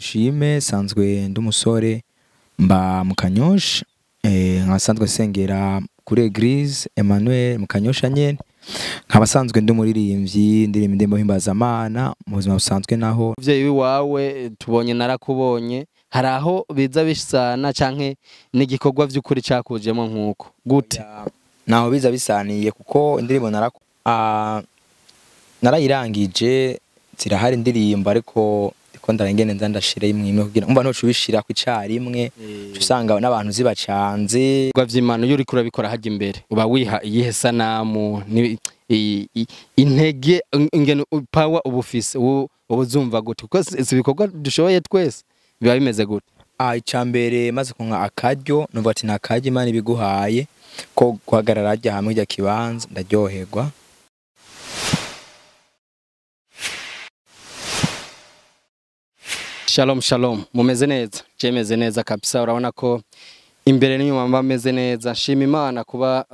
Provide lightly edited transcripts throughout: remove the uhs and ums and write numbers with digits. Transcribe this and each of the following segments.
Dushime, sanzwe ndi umusore mba mu Kanyosha, nkasanzwe sengera kuri Eglise Emmanuel mu Kanyosha nyene, nkaba sanzwe ndi umuririmbyi, ndirimba indirimbo himbazamana mu buzima busanzwe. Naho Umuvyeyi wawe tubonye, narakubonye, hari aho biza bisana canke n'igikorwa vy'ukuri cakujemo nkuko gute? Naho biza bisaniye, kuko indirimbo narayirangije, zirahari indirimbo, ariko ndiko ndarengene nza ndashira imwe imwe kugira umva ntoca ubishira ku icarimwe, usanga n'abantu zibacanze. Ibikorwa vy'Imana, iyo uriko urabikora hajya imbere, uba wiha iyihe sanamu, intege, ingene power uba ufise, uba uzumva gute? Kuko si ibikorwa dushoboye twese, biba bimeze gute? Icambere, maze kunka akaryo, numva ati nta Imana ibiguhaye ko guhagarara hajya hamwe irya kibanza, ndaryoherwa. Shalom shalom, mumeze neza? Je meze neza kabisa, urabona ko imbere n'inyuma mba meze neza. Nshima Imana kuba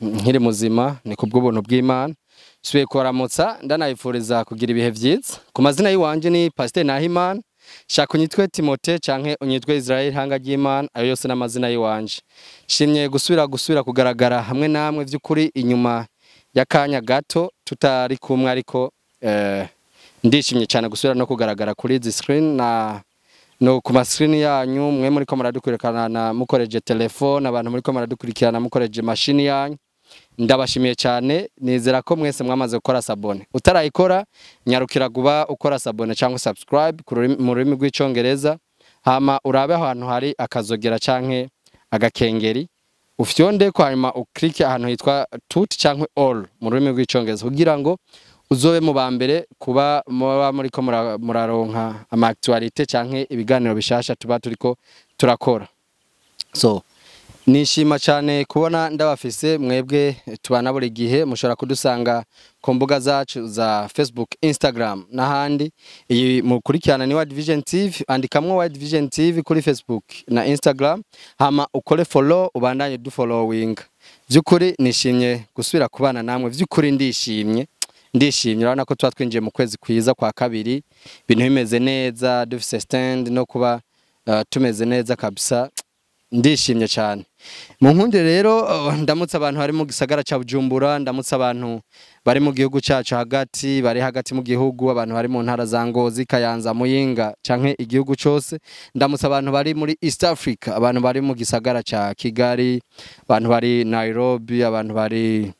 nkiri muzima, ni kubw'ubuntu bw'Imana. Subiye kubaramutsa, ndanayifuriza kugira ibihe vyiza. Ku mazina y'iwanje ni Pasteur Nahimana, shaka unyitwe Timote canke unyitwe Israel hanga ry'Imana, ayo yose n'amazina y'iwanje. Shimye gusubira kugaragara hamwe namwe vy'ukuri inyuma y'akanya gato tutari kumwe, ariko ndishimye cyane gusubira no kugaragara kuri izi screen na no ku ma screen yanyu, mwe muriko muradukurikirana mukoreje telefone, abantu muriko muradukurikirana mukoreje mashini yanyu, ndabashimiye cyane. Nizera ko mwese mwamaze gukora s'abonner. Utarayikora, nyarukira guba ukora s'abonner cyangwa subscribe mu rurimi rw'Icongereza, hama urabe ahantu hari akazogera canke agakengeri, ufyonde ko, hanyuma uklike ahantu hitwa tout canke all mu rurimi rw'Icongereza, kugira ngo uzobe mu ba mbere kuba muba muriko muraronka ama actualité canke ibiganiro bishasha tuba turiko turakora. So nishima cyane kubona ndabafise mwebwe tubana buri gihe. Mushobora kudusanga ku mbuga zacu za Facebook, Instagram n'ahandi. Iyi mukurikirana ni World Vision TV. Andikamwo World Vision TV kuri Facebook na Instagram, hama ukore follow, ubandanye du following. By'ukuri nishimye gusubira kubana namwe, by'ukuri ndishimye, ndishimye. Urabona ko tuba twinjiye mu kwezi kwiza kwa kabiri, ibintu bimeze neza, dufise stand no kuba tumeze neza kabisa. Ndishimye cyane. Mu nkunde rero, ndamutse abantu bari mu gisagara ca Bujumbura, ndamutse abantu bari mu gihugu cacu hagati, bari hagati mu gihugu, abantu bari mu ntara za Ngozi, Kayanza, Muyinga canke igihugu cose, ndamutse abantu bari muri East Africa, abantu bari mu gisagara ca Kigali, abantu bari Nairobi, abantu bari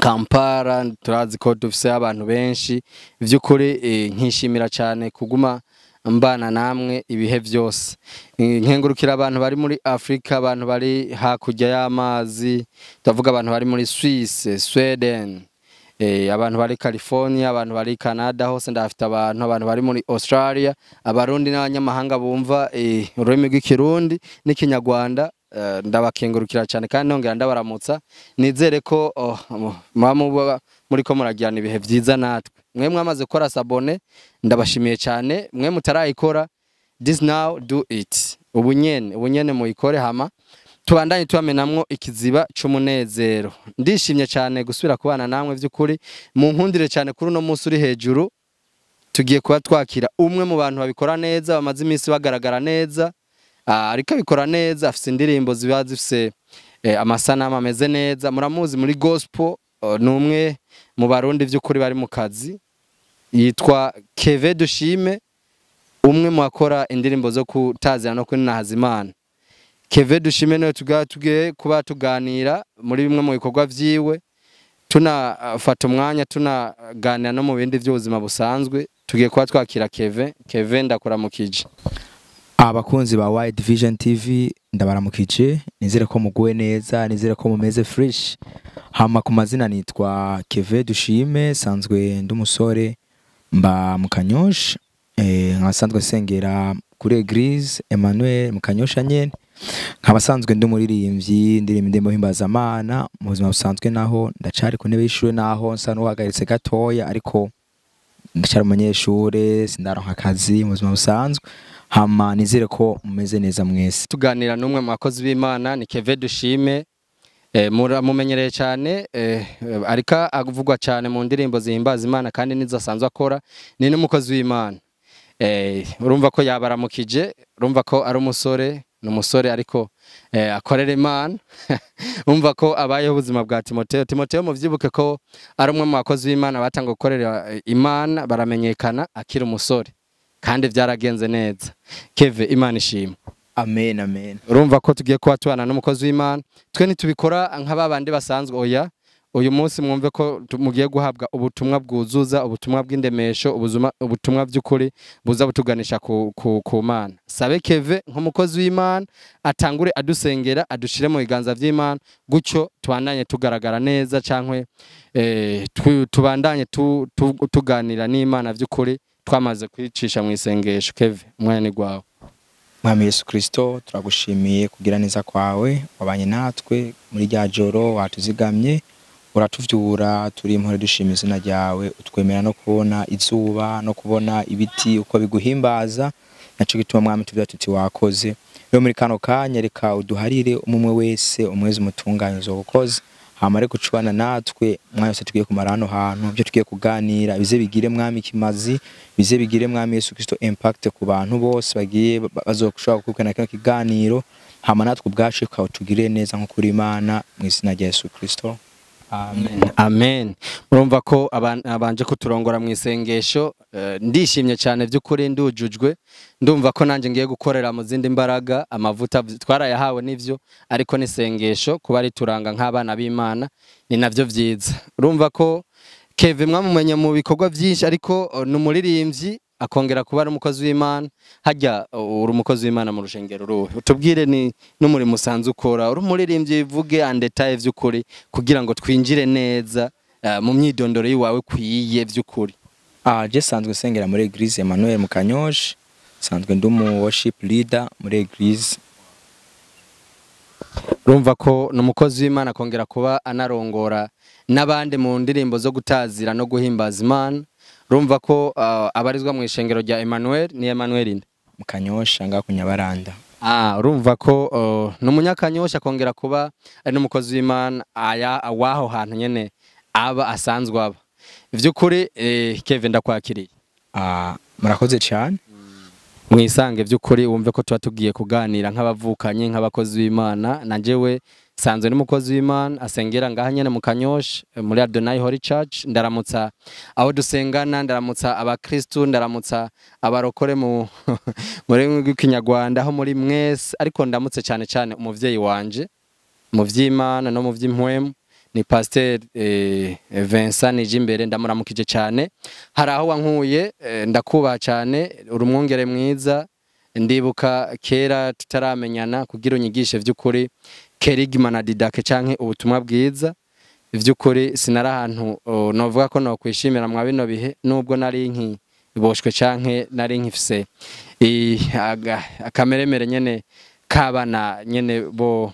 Kampala. Turazi ko dufise abantu benshi vy'ukuri. Nkishimira cyane kuguma mbana namwe ibihe byose. Nkengurukira abantu bari muri Afrika, abantu bari hakurya y'amazi, ndavuga abantu bari muri Suisse, Sweden, abantu bari California, abantu bari Canada, hose ndafite abantu, abantu bari muri Australia, Abarundi n'abanyamahanga bumva ururimi rw'Ikirundi n'Ikinyarwanda, ndabakengurukira cyane kandi nongera ndabaramutsa. Nizere ko muba muba muriko muragirana ibihe vyiza natwe. Mwe mwamaze gukora s'abonner, ndabashimiye cyane. Mwe mutarayikora, this now, do it, ubu nyene, ubu nyene muyikore, hama tubandanye tubamenamwo ikiziba c'umunezero. Ndishimye cyane gusubira kubana namwe vy'ukuri. Mu nkundire cyane, kuri uno munsi uri hejuru tugiye kuba twakira umwe mu bantu babikora neza, bamaze iminsi bagaragara neza. Ariko abikora neza, afise indirimbo ziba zifise amasanamu ameze neza. Muramuzi muri gospel, ni umwe mu Barundi vy'ukuri bari mu kazi, yitwa Keve Dushime, umwe mu bakora indirimbo zo kutazira no kwinahaza Imana. Keve Dushime niwe tugiye kuba tuganira muri bimwe mu bikorwa vyiwe, tunafata umwanya tunaganira no mu bindi by'ubuzima busanzwe. Tugiye kuba twakira Keve. Keve, ndakuramukije. Abakunzi ba Wide Vision TV, ndabaramukije. Nizere ko muguwe neza, nizere ko mumeze fresh. Hama ku mazina nitwa Keve Dushime, sanzwe ndi umusore mba mu Kanyosha, nkasanzwe sengera kuri Eglise Emmanuel mu Kanyosha nyene, nkaba sanzwe ndi umuririmbyi, ndirimba indirimbo himbazamana mu buzima busanzwe. Naho ndacari ku ntebe y'ishure, naho nsa n'uhagaritse gatoya, ariko ndacyari umunyeshure, sindaronka akazi mu buzima busanzwe. Hama nizere ko mumeze neza mwese. Tuganira n'umwe mu bakozi b'Imana, ni Keve Dushime. Muramumenyereye cyane, ariko avugwa cyane mu ndirimbo zihimbaza Imana kandi nizo asanzwe akora, ni n'umukozi w'Imana. Urumva ko yabaramukije, urumva ko ari umusore, ni umusore ariko akorera Imana. Urumva ko abayeho ubuzima bwa Timoteo. Timoteo muvyibuke ko ari umwe mu bakozi b'Imana batanga gukorera Imana, baramenyekana akiri umusore kandi vyaragenze neza. Keve, Imana ishimwe. Amen, amen. Urumva ko tugiye kuba tubana n'umukozi w'Imana. Twe ntitubikora nk'ababandi basanzwe, oya. Uyu munsi mwumve ko mugiye guhabwa ubutumwa bwuzuza, ubutumwa bw'indemesho, ubutumwa by'ukuri buza butuganisha ku Mana. Sabe Keve nk'umukozi w'Imana atangure adusengera, adushire mu biganza vy'Imana, gutyo tubandanye tugaragara neza cankwe tubandanye tuganira n'Imana by'ukuri twamaze kwicisha mu isengesho. Keve, umwanya ni gwawe. Mwami Yesu Kristo, turagushimiye kugira neza kwawe, wabanye natwe muri rya joro, watuzigamye, uratuvyura, turi impore, dushima izina ryawe, utwemera no kubona izuba no kubona ibiti uko biguhimbaza. Naco gituma Mwami tuvuga tuti wakoze. Rero muri kano kanya reka uduharire umwe wese umwezi umutunganye uzobukoze, hama reka ucubana natwe umwanya wose tugiye kumara hano hantu, ibyo tugiye kuganira bize bigire Mwami kimazi, bize bigire Mwami Yesu Kristo impact ku bantu bose bagiye bazokushobora gukurikirana kino kiganiro, hama natwe ubwacu reka utugirire neza nko kuri Imana, mu izina rya Yesu Kristo. Amen. Amen. Murumva ko abanje kuturongora mu isengesho, ndishimye cyane by'ukuri, ndujujwe, ndumva ko nanje ngiye gukorera mu zindi mbaraga. Amavuta twarayahawe nivyo, ariko n'isengesho kuba rituranga nk'abana b'Imana ni navyo vyiza. Urumva ko Keve mwamumenye mu bikorwa byinshi, ariko ni umuririmbyi akongera kuba ari umukozi w'Imana. Hajya uri umukozi w'Imana mu rushengero ruhe? Utubwire ni n'umurimo usanzwe ukora, uri umuririmbyi, bivuge en detail vy'ukuri kugira ngo twinjire neza mu myidondoro yiwawe kwiye vy'ukuri. Je sanzwe sengera muri Eglise Emmanuel mu Kanyosha, sanzwe ndi umu worship leader muri Eglise. Urumva ko ni umukozi w'Imana akongera kuba anarongora n'abandi mu ndirimbo zo gutazira no guhimbaza Imana. Urumva ko abarizwa mu ishengero rya Emmanuel, ni Emmanuel inde? Mu Kanyosha ngaho ku Nyabaranda. Urumva ko ni umunyakanyosha akongera kuba ari n'umukozi w'Imana aya waho hantu nyene aba asanzwe aba. Vy'ukuri Kevin ndakwakiriye. Murakoze cyane. Mwisange vy'ukuri wumve ko tuba tugiye kuganira nk'abavukanye, nk'abakozi b'Imana. Na jewe sanzwe n'umukozi w'Imana asengera ngaha nyene mu Kanyosha muri Adonai Holy Church. Ndaramutsa aho dusengana, ndaramutsa abakristu, ndaramutsa abarokore mu muri rw'ikinyarwanda aho muri mwese, ariko ndamutse cyane cyane umuvyeyi wanje mu vy'Imana no mu vy'impwemu, ni Pasteur Vincent Nijimbere, ndamuramukije cyane. Hari aho wankuye, ndakubaha cyane, uri umwungere mwiza. Ndibuka kera tutaramenyana kugira unyigishe vy'ukuri kerigma na didake canke ubutumwa bwiza. Vy'ukuri sinari ahantu novuga ko nokwishimira mwa bino bihe, nubwo nari nkiboshwe canke nari nkifise akameremere nyene kabana nyene bo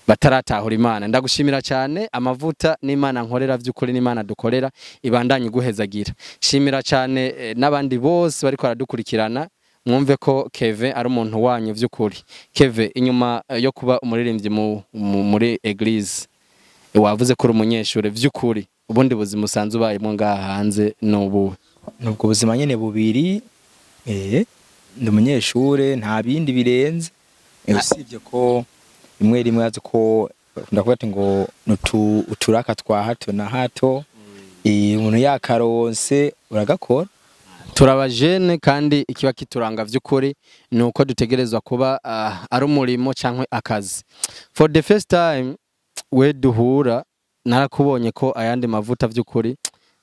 bataratahura Imana. Ndagushimira cyane, amavuta n'Imana nkorera vy'ukuri n'Imana dukorera ibandanye guhezagira. Shimira cyane n'abandi bose bariko baradukurikirana, mwumve ko Keve ari umuntu wanyu vy'ukuri. Keve, inyuma yo kuba umuririmbyi muri Eglise, wavuze ko uri umunyeshure vy'ukuri, ubundi buzima usanzwe ubayemo ngaha hanze n'ubuhe? Nubwo buzima nyene bubiri, ndi umunyeshure, nta bindi birenze, usibye ko rimwe rimwe azi ko ndakuvuga ati ngo uturaka twa hato na hato, umuntu yakaronse uragakora. Turabajene kandi ikiba kituranga vy'ukuri ni uko dutegerezwa kuba ari umurimo canke akazi. For the first time we duhura narakubonye ko ayandi mavuta vy'ukuri,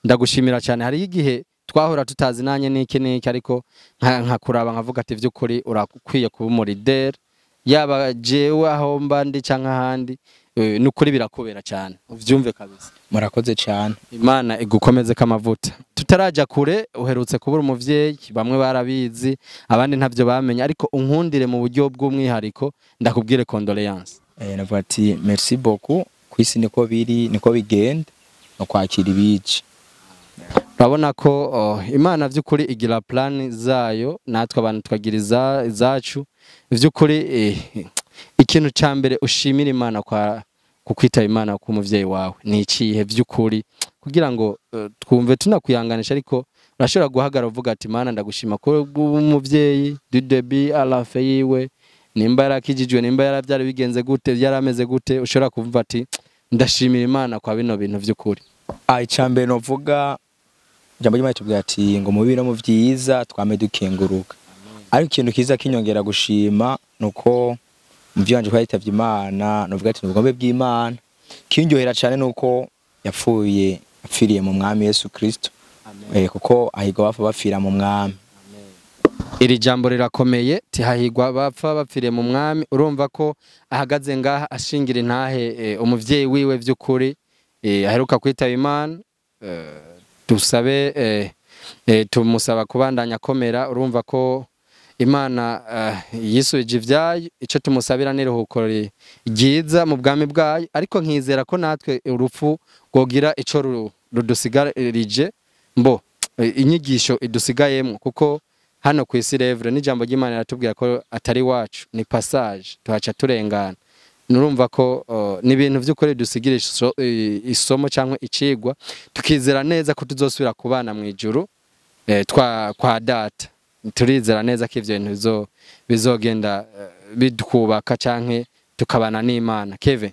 ndagushimira cyane. Hari igihe twahora tutazi nanye niki niki, ariko nkakuraba nkavuga ati vy'ukuri urakwiye kuba umurideri, yaba jewe aho mba ndi canke ahandi, nukuri birakubera cyane, uvyumve kabisa. Murakoze cyane. Imana igukomeze kamavuta. Tutaraja kure, uherutse kubura umuvyeyi, bamwe barabizi abandi ntavyo bamenye, ariko unkundire mu buryo bw'umwihariko ndakubwire condoléance. Navuga ati merci beaucoup, kwisi niko biri, niko bigenda, no kwakira ibice. Urabona ko Imana vy'ukuri igira plan zayo, natwe abantu tukagira izacu. Vy'ukuri ikintu ca mbere ushimira Imana kwa kukwita Imana ku muvyeyi wawe ni ikihe vy'ukuri, kugira ngo twumve tunakwihanganisha, ariko Urashobora guhagarara uvuga ati Mana ndagushima ko umuvyeyi du début à la fin yiwe, nimba yarakijijwe, nimba yaravyari bigenze gute, yarameze gute, ushobora kuvuga ati ndashimira Imana kwa bino bintu vy'ukuri. Icambere novuga, ijambo ry'Imana ritubwira ati ngo mu bibi no mu vyiza twame dukenguruka. Ariko ikintu kiza kinyongera gushima nuko umuvyeyi wanje ko yitavye Imana, novuga ati n'ubugombe bw'Imana. Kindyohera cane nuko yapfuye apfiriye mu Mwami Yesu Kristo, kuko ahigwa bapfa bapfira mu Mwami. Iri jambo rirakomeye, tihahigwa bapfa bapfiriye mu Mwami. Urumva ko ahagaze ngaha ashingira intahe umuvyeyi wiwe vy'ukuri aheruka kwitaba Imana. Dusabe tumusaba kubandanya akomera. Urumva ko Imana yisubije ivyayo, ico tumusabira n'iruhuko ryiza mu bwami bwayo. Ariko nkizera ko natwe urupfu rwogira ico rudusigarije, mbo inyigisho idusigayemwo, kuko hano ku isi revre n'ijambo ry'Imana riratubwira ko atari wacu, ni passage, tuhaca turengana. Nurumva ko ni ibintu vy'ukuri dusigira isomo cyangwa icigwa, tukizera neza ko tuzosubira kubana mu ijuru kwa data. Turizera neza ko ivyo bintu bizogenda bidukubaka canke tukabana n'Imana. Kevin,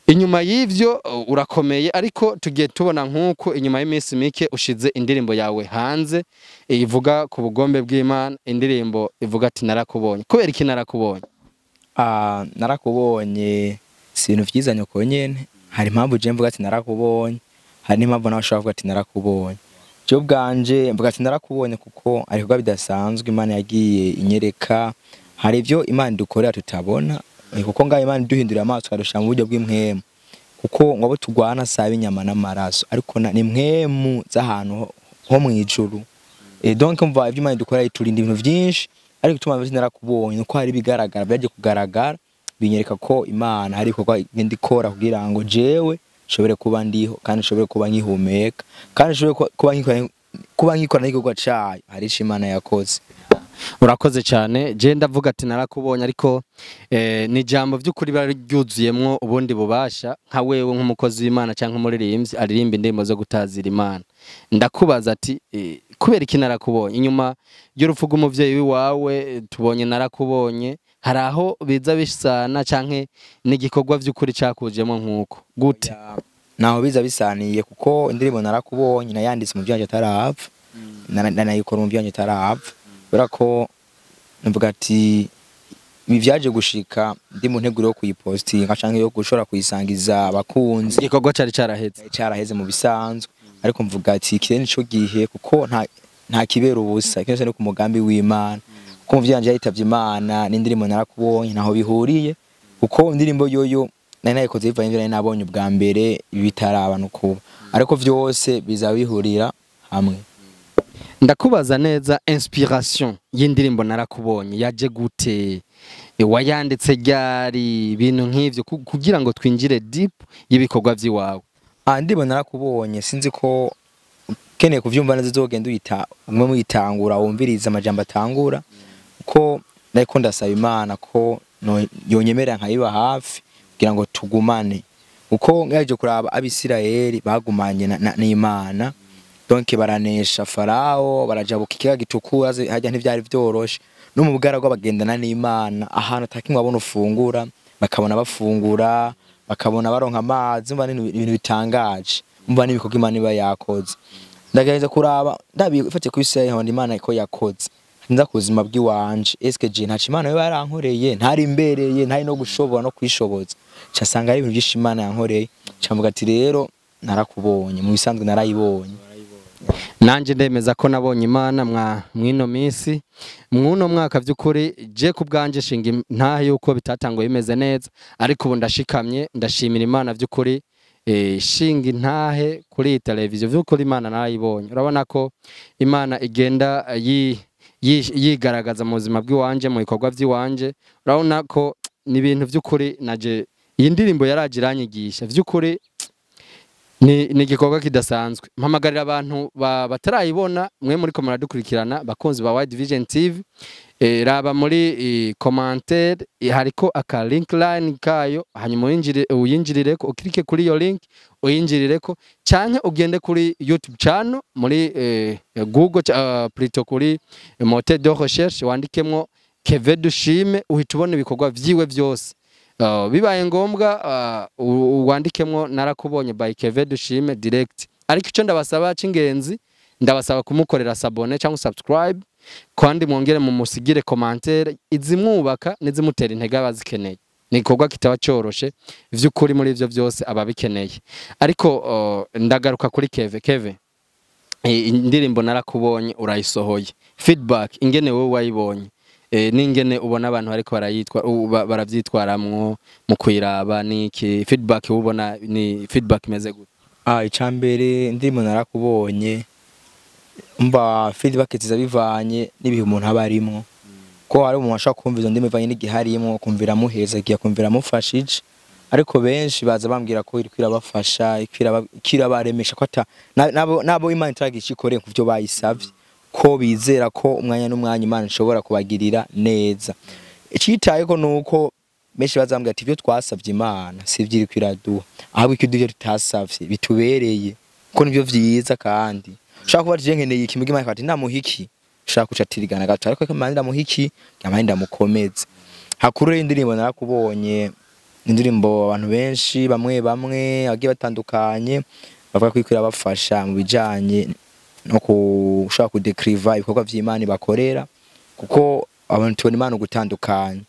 inyuma y'ivyo urakomeye, ariko tugiye tubona nk'uko inyuma y'iminsi mike ushize indirimbo yawe hanze ivuga ku bugombe bw'Imana, indirimbo ivuga ati narakubonye. Kubera iki narakubonye? Narakubonye si ibintu vyiza nyoko nyene. Hari impamvu je mvuga ati narakubonye, hari n'impamvu nawe ushobora kuvuga ati narakubonye. Je ubwanje mvuga ati narakubonye kuko ari ibikorwa bidasanzwe Imana yagiye inyereka. Hari ivyo Imana idukorera tutabona, kuko ngaho Imana iduhindurira amaso ikadushira mu buryo bw'impwemu, kuko ngo abo turwana si ab'inyama n'amaraso, ariko ni impwemu z'ahantu ho mw'ijuru. Donc mva ivyo Imana idukorera iturinda ibintu vyinshi, ariko ituma mvuga ati narakubonye nuko hari ibigaragara byaje kugaragara binyereka ko Imana hari ibikorwa igenda ikora kugira ngo jewe nshobore kuba ndiho, kandi nshobore kuba nkihumeka, kandi nshobore kuba nkikora n'igikorwa cayo. Hari ico Imana yakoze. Urakoze cyane. Je ndavuga ati narakubonye, ariko ni jambo by'ukuri bari ryuzuyemwo ubundi bubasha nka wewe nk'umukozi w'Imana cyangwa umuririmbyi aririmba indirimbo zo gutazira Imana. Ndakubaza ati kubera iki narakubonye? Inyuma y'urupfu rw'umuvyeyi wawe tubonye narakubonye, hari aho biza bisana canke n'igikorwa by'ukuri cakujemo nkuko gute? Naho biza bisaniye, kuko indirimbo narakubonye nayanditse umuvyeyi wanje atarapfa, nanayikora umuvyeyi wanje atarapfa. Kubera ko navuga ati ibi vyaje gushika ndi mu nteguro yo kuyipostinga canke yo gushobora kuyisangiza abakunzi. Igikorwa cari caraheze. Caraheze mu bisanzwe, ariko mvuga ati ikire nico gihe, kuko nta kibera ubusa, ikintu cyose ni ku mugambi w'Imana. Kuko umuvyeyi wanje yitavye Imana n'indirimbo narakubonye ntaho bihuriye, kuko indirimbo yoyo nari nayikoze bivanye n'ivyo nari nabonye ubwa mbere bitaraba no kuba, ariko vyose biza bihurira hamwe. Ndakubaza neza, inspiration y'indirimbo narakubonye yaje gute? Wayanditse ryari? Ibintu nk'ivyo kugira ngo twinjire deep y'ibikorwa vy'iwawe. Indirimbo narakubonye sinzi ko ukeneye kuvyumva neza uzogenda uyita umwe muyitangura wumviriza amajambo atangura, kuko nariko ndasaba Imana ko yonyemerera nkayiba hafi kugira ngo tugumane, kuko ngaje kuraba Abisirayeli bagumanye n'Imana. Donc baranesha Farao, barajabuka ikiyaga gitukura, hajya ntivyari vyoroshe. No mu bugaragwa bagendana n'Imana, ahantu atakimwe babona ufungura, bakabona bafungura, bakabona baronka amazi. Umva ni ibintu bitangaje, umva n'ibikorwa Imana iba yakoze. Ndagerageza kuraba ndabifatiye ku Isirayeli nkabona Imana ko yakoze. Nza ku buzima bw'iwanje, eske je ntaco Imana yoba yarankoreye, ntari imbereye, ntari no gushobora no kwishoboza. Nca nsanga ari ibintu vyinshi Imana yankoreye. Nca mvuga ati rero narakubonye, mu bisanzwe narayibonye. Nanje ndemeza ko nabonye Imana mwino minsi, mwuno mwaka vy'ukuri. Je ku bwanje shinga ntahe yuko bitatanguye bimeze neza, ariko ubu ndashikamye, ndashimira Imana vy'ukuri. Shinga intahe kuri iyi televiziyo vy'ukuri Imana narayibonye. Urabona ko Imana igenda yigaragaza mu buzima bw'iwanje, mu bikorwa vy'iwanje. Urabona ko ni ibintu vy'ukuri. Naje iyi ndirimbo yaraje iranyigisha vy'ukuri. Ni igikorwa kidasanzwe. Mpamagarira abantu batarayibona, mwe muri ko muradukurikirana, bakunzi ba Wide Vision TV, raba muri commentaire, hariko aka link line kayo, hanyuma uyinjirireko, ukirike kuri iyo link uyinjirireko, canke ugende kuri YouTube channel muri Google, plutôt kuri moteur de recherche, wandikemwo Keve Dushime, uhita ubona ibikorwa vyiwe vyose. Bibaye ngombwa wandikemwo "Narakubonye" by Keve Dushime direct. Ariko ico ndabasaba c'ingenzi, ndabasaba kumukorera s'abonner cyangwa subscribe, kandi mwongere mumusigire commentaire izimwubaka n'izimutera intege abazikeneye. Ni igikorwa kitaba coroshe vy'ukuri, muri ivyo vyose ababikeneye. Ariko ndagaruka kuri Keve. Keve, indirimbo "Narakubonye" urayisohoye, feedback ingene wowe wayibonye, n'ingene ubona abantu bariko barayitwa baravyitwaramwo mu kuyiraba, niki feedback ubona, ni feedback imeze gute? Icambere, indirimbo "Narakubonye", mba feedback ziza bivanye n'ibihe umuntu aba arimwo, ko hari umuntu ashobora kumva izo ndimi bivanye n'igihe arimwo, kumvira amuhezagiye, kumvira amufashije. Ariko benshi baza bambwira ko iriko irabafasha, iriko irabaremesha, ko ata nabo Imana itaragira ico ikoreye ku vyo bayisavye, ko bizera ko umwanya n'umwanya Imana ishobora kubagirira neza. Icitayeko nuko benshi bazambwira ati ibyo twasavye Imana sivyo iriko iraduha, ahubwo icyo ivyo tutasavye bitubereye ko nivyo vyiza. Kandi ushaka kuba je nkeneye iki, muga Imana ati ndamuha iki, ushaka kuca tirigana gato, ariko Imana ndamuha iki, Imana ndamukomeze. Hakuru rero, indirimbo "Narakubonye", indirimbo abantu benshi, bamwe bamwe bagiye batandukanye, bavuga ko iriko irabafasha mu bijanye no kushaka kudekriva ibikorwa vy'Imana bakorera, kuko abantu tubona Imana ugutandukanye.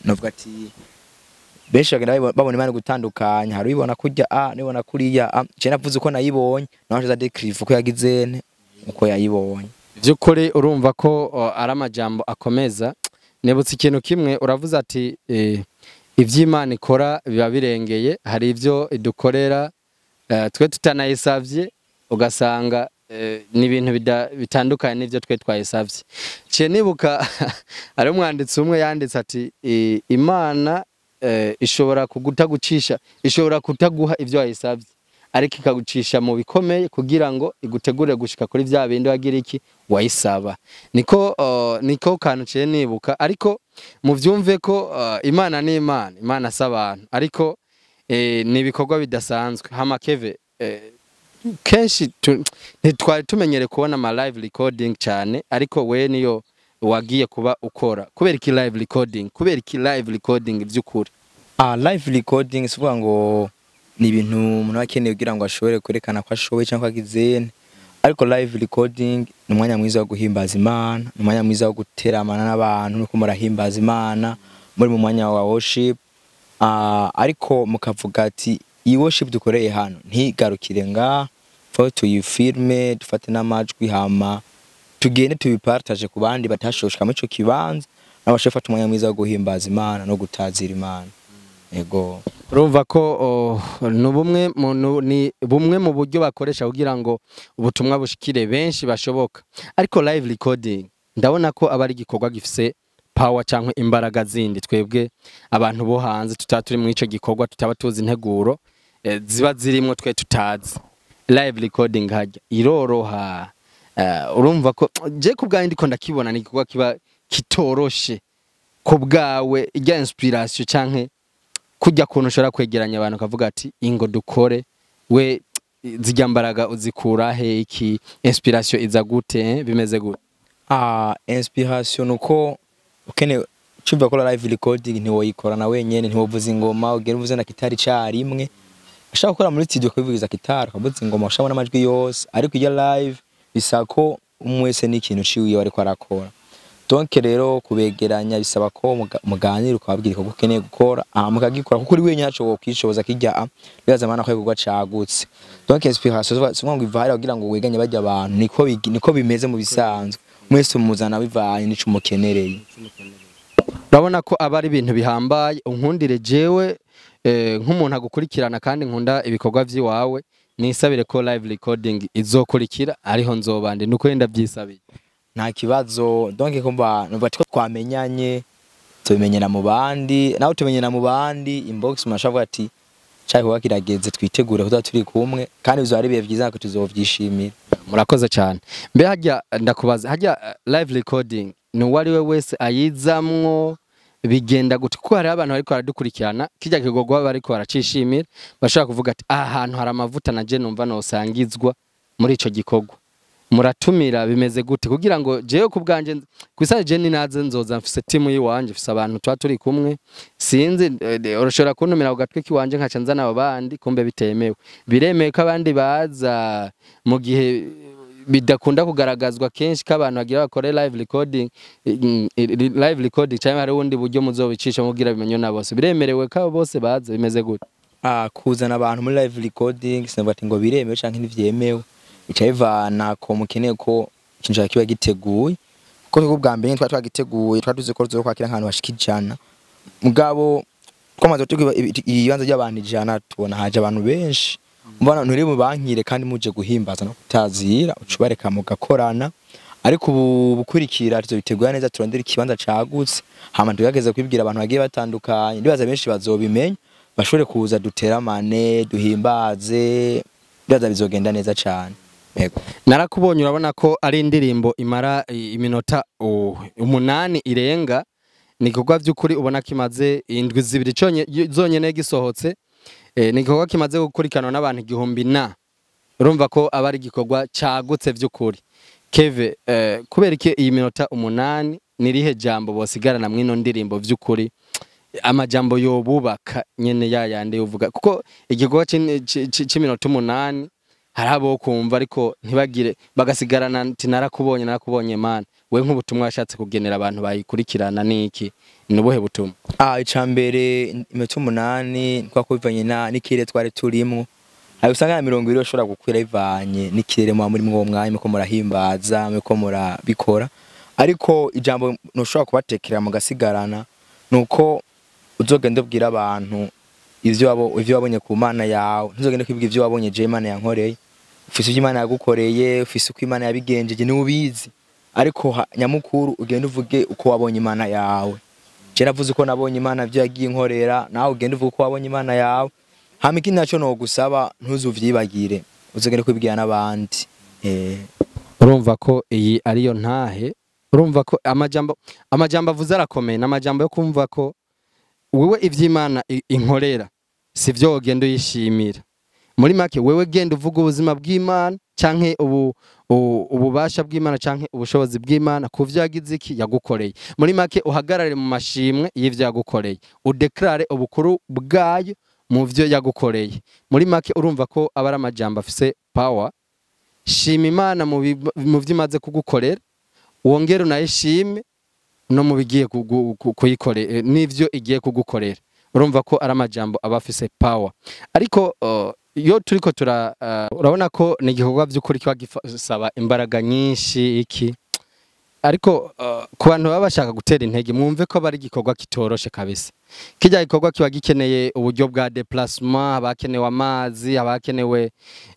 Novuga ati benshi bagenda babona Imana gutandukanye, hari ubibona kurya a nibona kuriya a. Je navuze uko nayibonye, nawe aza dekriva uko yagize nte, uko yayibonye. By'ukuri urumva ko ari amajambo akomeza. Nibutse ikintu kimwe uravuze ati iby'Imana ikora biba birengeye, hari ibyo idukorera twe tutanayisavye, ugasanga ni ibintu bitandukanye n'ibyo twe twayisavye. Ciye nibuka hari umwanditsi umwe yanditse ati Imana ishobora kugutagucisha, ishobora kutaguha ibyo wayisavye, ariko ikagucisha mu bikomeye kugira ngo igutegure gushika kuri vya bindi wagira iki wayisaba. Niko kantu ciye nibuka. Ariko muvyumve ko Imana ni Imana, Imana si abantu, ariko ni ibikorwa bidasanzwe. Hama Keve, kenshi ntitwari tumenyere kubona ama live recording cyane, ariko we niyo wagiye kuba ukora. Kubera iki live recording? Kubera iki live recording by'ukuri? Live recording si ukuvuga ngo ni ibintu umuntu aba akeneye kugira ngo ashobore kwerekana ko ashoboye cyangwa ko agize, ariko live recording ni umwanya mwiza wo guhimbaza Imana, ni umwanya mwiza wo guteramana n'abantu nuko murahimbaza Imana muri mu mwanya wa worship. Ariko mukavuga ati iyi worship dukoreye hano ntigarukire nga fo, tuyifilme, dufate n'amajwi, hama tugende tubipartage ku bandi batashoboye muri ico kibanza, nabo bashobore gufata umwanya mwiza wo guhimbaza Imana no gutazira Imana. Ego. Urumva ko oh, ni bumwe mu ni bumwe mu buryo bakoresha kugira ngo ubutumwa bushikire benshi bashoboka. Ariko live recording ndabona ko aba ari igikorwa gifise power cyangwa imbaraga zindi twebwe abantu bo hanze tutaba turi muri ico gikorwa, tutaba tuzi integuro ziba zirimwo, twe tutazi. Live recording hajya iroroha? Urumva ko je ku bwanjye ndiko ndakibona ni igikorwa kiba kitoroshe. Ku bwawe, ijya inspiration canke kujya kuntu ushobora kwegeranya abantu ukavuga ati ingo dukore, we zijya mbaraga uzikura he? Iki inspiration iza gute, bimeze gute? Inspiration nuko ukene cumva ko live recording ntiwoyikora na wenyene, ntiwovuza ingoma ugera uvuze na kitari carimwe. Ushaka gukora muri studio kubivugiza kitari, ukavuza ingoma, ushaka n'amajwi yose, ariko iyo live bisaba ko umwe wese n'ikintu ciwiwe ariko arakora. Donc rero kubegeranya bisaba ko muganira, ukababwira ko ukeneye gukora, mukagikora, kuko uri wenyine ntaco wokwishoboza kijya bibaza mana ko igikorwa cagutse. Donc inspiration si ngo iva hariya kugira ngo weganye bajya abantu, niko bimeze mu bisanzwe, mwese muzana bivanye n'ico mukenereye. Urabona ko aba ari ibintu bihambaye. Unkundire jewe nk'umuntu agukurikirana kandi nkunda ibikorwa vy'iwawe, nisabire ko live recording izokurikira ariho nzobande, nuko yenda byisabiye. Nta kibazo. Donc kumva numva ko twamenyanye, tubimenyera mu bandi, nawe tumenyera mu bandi inbox, murashobora kuvuga ati Cyabikorwa kirageze, twitegure kuza turi kumwe, kandi bizoba ari ibihe vyiza, natwe tuzovyishimira. Murakoze cyane. Mbe hajya ndakubaza, hajya live recording ni uwo ari we wese ayizamwo, bigenda gute? Kuko hariho abantu bariko baradukurikirana kijya kigogwa bariko baracishimira, bashobora kuvuga ati aha hantu hari amavuta, naje numva nosangizwa muri ico gikorwa. Muratumira, bimeze gute? Kugira ngo jewe ku bwanje kwisa je ninaze nzoza mfise timu yiwanje, mfise abantu tuba turi kumwe. Sinzi, urashobora kuntumira ku gatwe kiwanje nkaca nzana abo bandi, kumbe bitemewe? Biremewe ko abandi baza mu gihe bidakunda kugaragazwa kenshi ko abantu bagira bakore live recording, live recording, cyangwa hari ubundi buryo muzobicisha mugira bimenywe na bose? Biremerewe ko abo bose baza, bimeze gute? Kuzana abantu muri live recording, sinavuga ati ngo biremewe canke ntivyemewe, bica bivana ko mukeneye ko ikintu cawe kiba giteguye. Kuko twebwe ubwa mbere twari twagiteguye, twari tuzi ko tuzokwakira nk'ahantu bashika 100, mugabo twamaze gutegura ibibanza by'abantu 100, tubona haje abantu benshi. Mbona nturi bubankire kandi muje guhimbaza no kutazira, uca ubareka mugakorana. Ariko ubu bukurikira tuzobitegura neza, turondere ikibanza cagutse, hama tugerageze kwibwira abantu bagiye batandukanye. Ndibaza benshi bazobimenya, bashobore kuza duteramane, duhimbaze. Ndibaza bizogenda neza cane. Yego. Narakubonye, urabona ko ari indirimbo imara iminota 8 irenga. Ni igikorwa by'ukuri ubona ko imaze indwi 2 zonyene gisohotse. Ni igikorwa kimaze gukurikiranwa n'abantu 1000, na urumva ko aba ari igikorwa cagutse by'ukuri. Keve, kubera iki iyi minota 8? Ni rihe jambo bosigarana mw'ino ndirimbo by'ukuri, amajambo yobubaka nyene ya yandi uvuga? Kuko igikorwa c'iminota 8 hari abo kumva ariko ntibagire, bagasigarana ati narakubonye, narakubonye Mana. We nk'ubutumwa washatse kugenera abantu bayikurikirana niki? Ni ubuhe butumwa? Icambere, iminota 8 kwa bivanye na n'ikirere twari turimwo. Hari usanga na 20 ushobora gukwira bivanye n'ikirere muba murimwo uwo mwanya, muriko murahimbaza, muriko murabikora. Ariko ijambo ntushobora kubatekera mugasigarana nuko uzogenda ubwira abantu ivyo wabonye ku Mana yawe. Ntuzogende kwibwira ivyo wabonye je Imana yankoreye. Ufise ivyo Imana yagukoreye, ufise uko Imana yabigenjeje, niwe ubizi. Ariko nyamukuru ugende uvuge uko wabonye Imana yawe. Je navuze uko nabonye Imana, ivyo yagiye inkorera, nawe ugende uvuge uko wabonye Imana yawe. Hama ikindi naco nogusaba, ntuzuvyibagire, uzogende kwibwira n'abandi. Urumva ko iyi ariyo ntahe. Urumva ko amajambo avuze arakomeye, n'amajambo yo kumva ko wewe ivy'Imana inkorera si vyo wogenda uyishimira. Muri make, wewe genda uvuga ubuzima bw'Imana canke ububasha bw'Imana canke ubushobozi bw'Imana ku vyo yagize iki yagukoreye. Muri make, uhagarare mu mashimwe y'ivyo yagukoreye, udeklare ubukuru bwayo mu vyo yagukoreye. Muri make, urumva ko aba ari amajambo afise power. Shima Imana mu vyo imaze kugukorera, wongere unayishime no mu bigiye kuyikorera n'ivyo igiye kugukorera. Urumva ko ari amajambo aba afise power. Ariko iyo turiko tura urabona ko ni igikorwa by'ukuri kiba gisaba imbaraga nyinshi iki. Ariko ku bantu baba bashaka gutera intege, mwumve ko bari igikorwa kitoroshe kabisa. Kijya gikorwa kiba gikeneye uburyo bwa déplacement, haba hakenewe amazi, haba hakenewe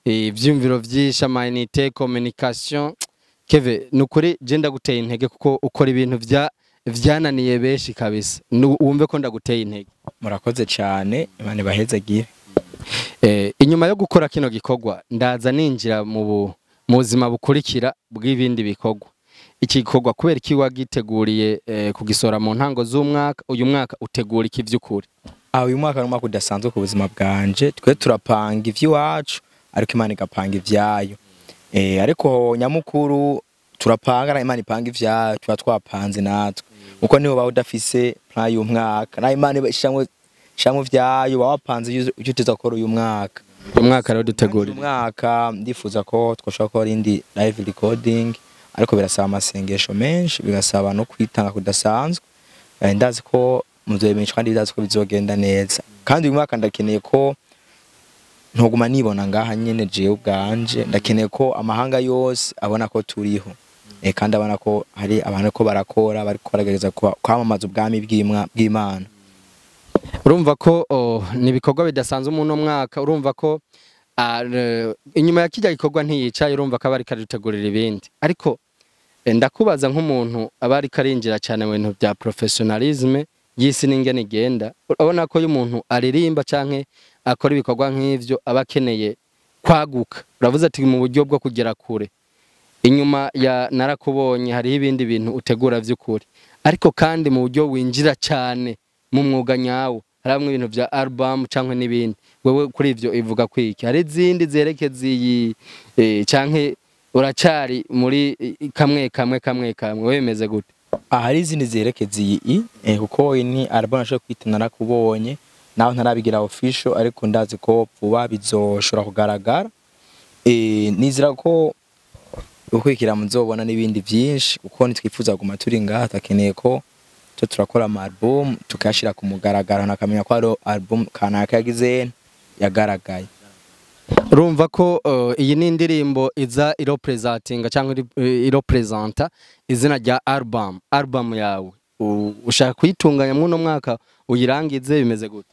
ivyumviro vyinshi, ama unité communication. Keve, nukuri je ndaguteye intege kuko ukora ibintu vya vyananiye benshi kabisa. Wumve ko ndaguteye intege. Murakoze cyane, Imana ibahezagire. Inyuma yo gukora kino gikorwa, ndaza ninjira mu buzima bukurikira bw'ibindi bikorwa. Iki gikorwa kubera iki wagiteguriye kugisora mu ntango z'umwaka? Uyu mwaka utegura iki vy'ukuri? Uyu mwaka ni umwaka udasanzwe ku buzima bwanje. Twe turapanga ivy'iwacu, ariko Imana igapanga ivyayo. Ariko nyamukuru turapanga na Imana ipanga ivyayo, tuba twapanze natwe. Uko niho bawe udafise plan y'umwaka, na Imana ishamwe vyayo, baba wapanze ivyo uteza gukora uyu mwaka. Uyu mwaka rero dutegurira? Uyu mwaka ndifuza ko twoshobora gukora indi live recording, ariko birasaba amasengesho menshi, bigasaba no kwitanga kudasanzwe. Ndazi ko muzobimenya kandi ndazi ko bizogenda neza. Kandi uyu mwaka ndakeneye ko ntoguma nibona ngaha nyene jewe ubwanje, ndakeneye ko amahanga yose abona ko turiho. Kandi abona ko hari abantu ko barakora, bariko baragerageza kwamamaza ubwami bw'Imana. Urumva ko ni ibikorwa bidasanzwe mu no mwaka. Urumva ko inyuma ya kijya gikorwa ntiyicaye, urumva ko aba ariko aritegurira ibindi. Ariko ndakubaza nk'umuntu aba ariko arinjira cyane mu bintu bya professionalisme y'isi n'ingene igenda, urabona ko iyo umuntu aririmba canke akora ibikorwa nk'ivyo aba akeneye kwaguka. Uravuze ati mu buryo bwo kugera kure, inyuma ya Narakubonye hariho ibindi bintu utegura vy'ukuri, ariko kandi mu buryo winjira cyane mu mwuga nyawo haramwe ibintu vya album canke n'ibindi. Wewe kuri ivyo ivuga kwiki? Hari izindi zerekeza iyi canke uracari muri kamwe kamwe kamwe kamwe? Wemeze gute? Hari izindi zerekeza iyi, kuko iyi ni album nashobora kwita Narakubonye, naho ntarabigira official, ariko ndazi ko vuba bizoshobora kugaragara. Nizera ko ukurikira muzobona n'ibindi byinshi, kuko ntitwifuza kuguma turi ngaha. Takeneye ko cyo turakora ama album tukayashira ku mugaragaro, nakamenya ko ari album kanaka yagize yagaragaye. Urumva ko iyi ni indirimbo iza iropresentinga cyangwa iropresenta izina rya album yawe. Ushaka kuyitunganya mw'uno mwaka uyirangize, bimeze gute?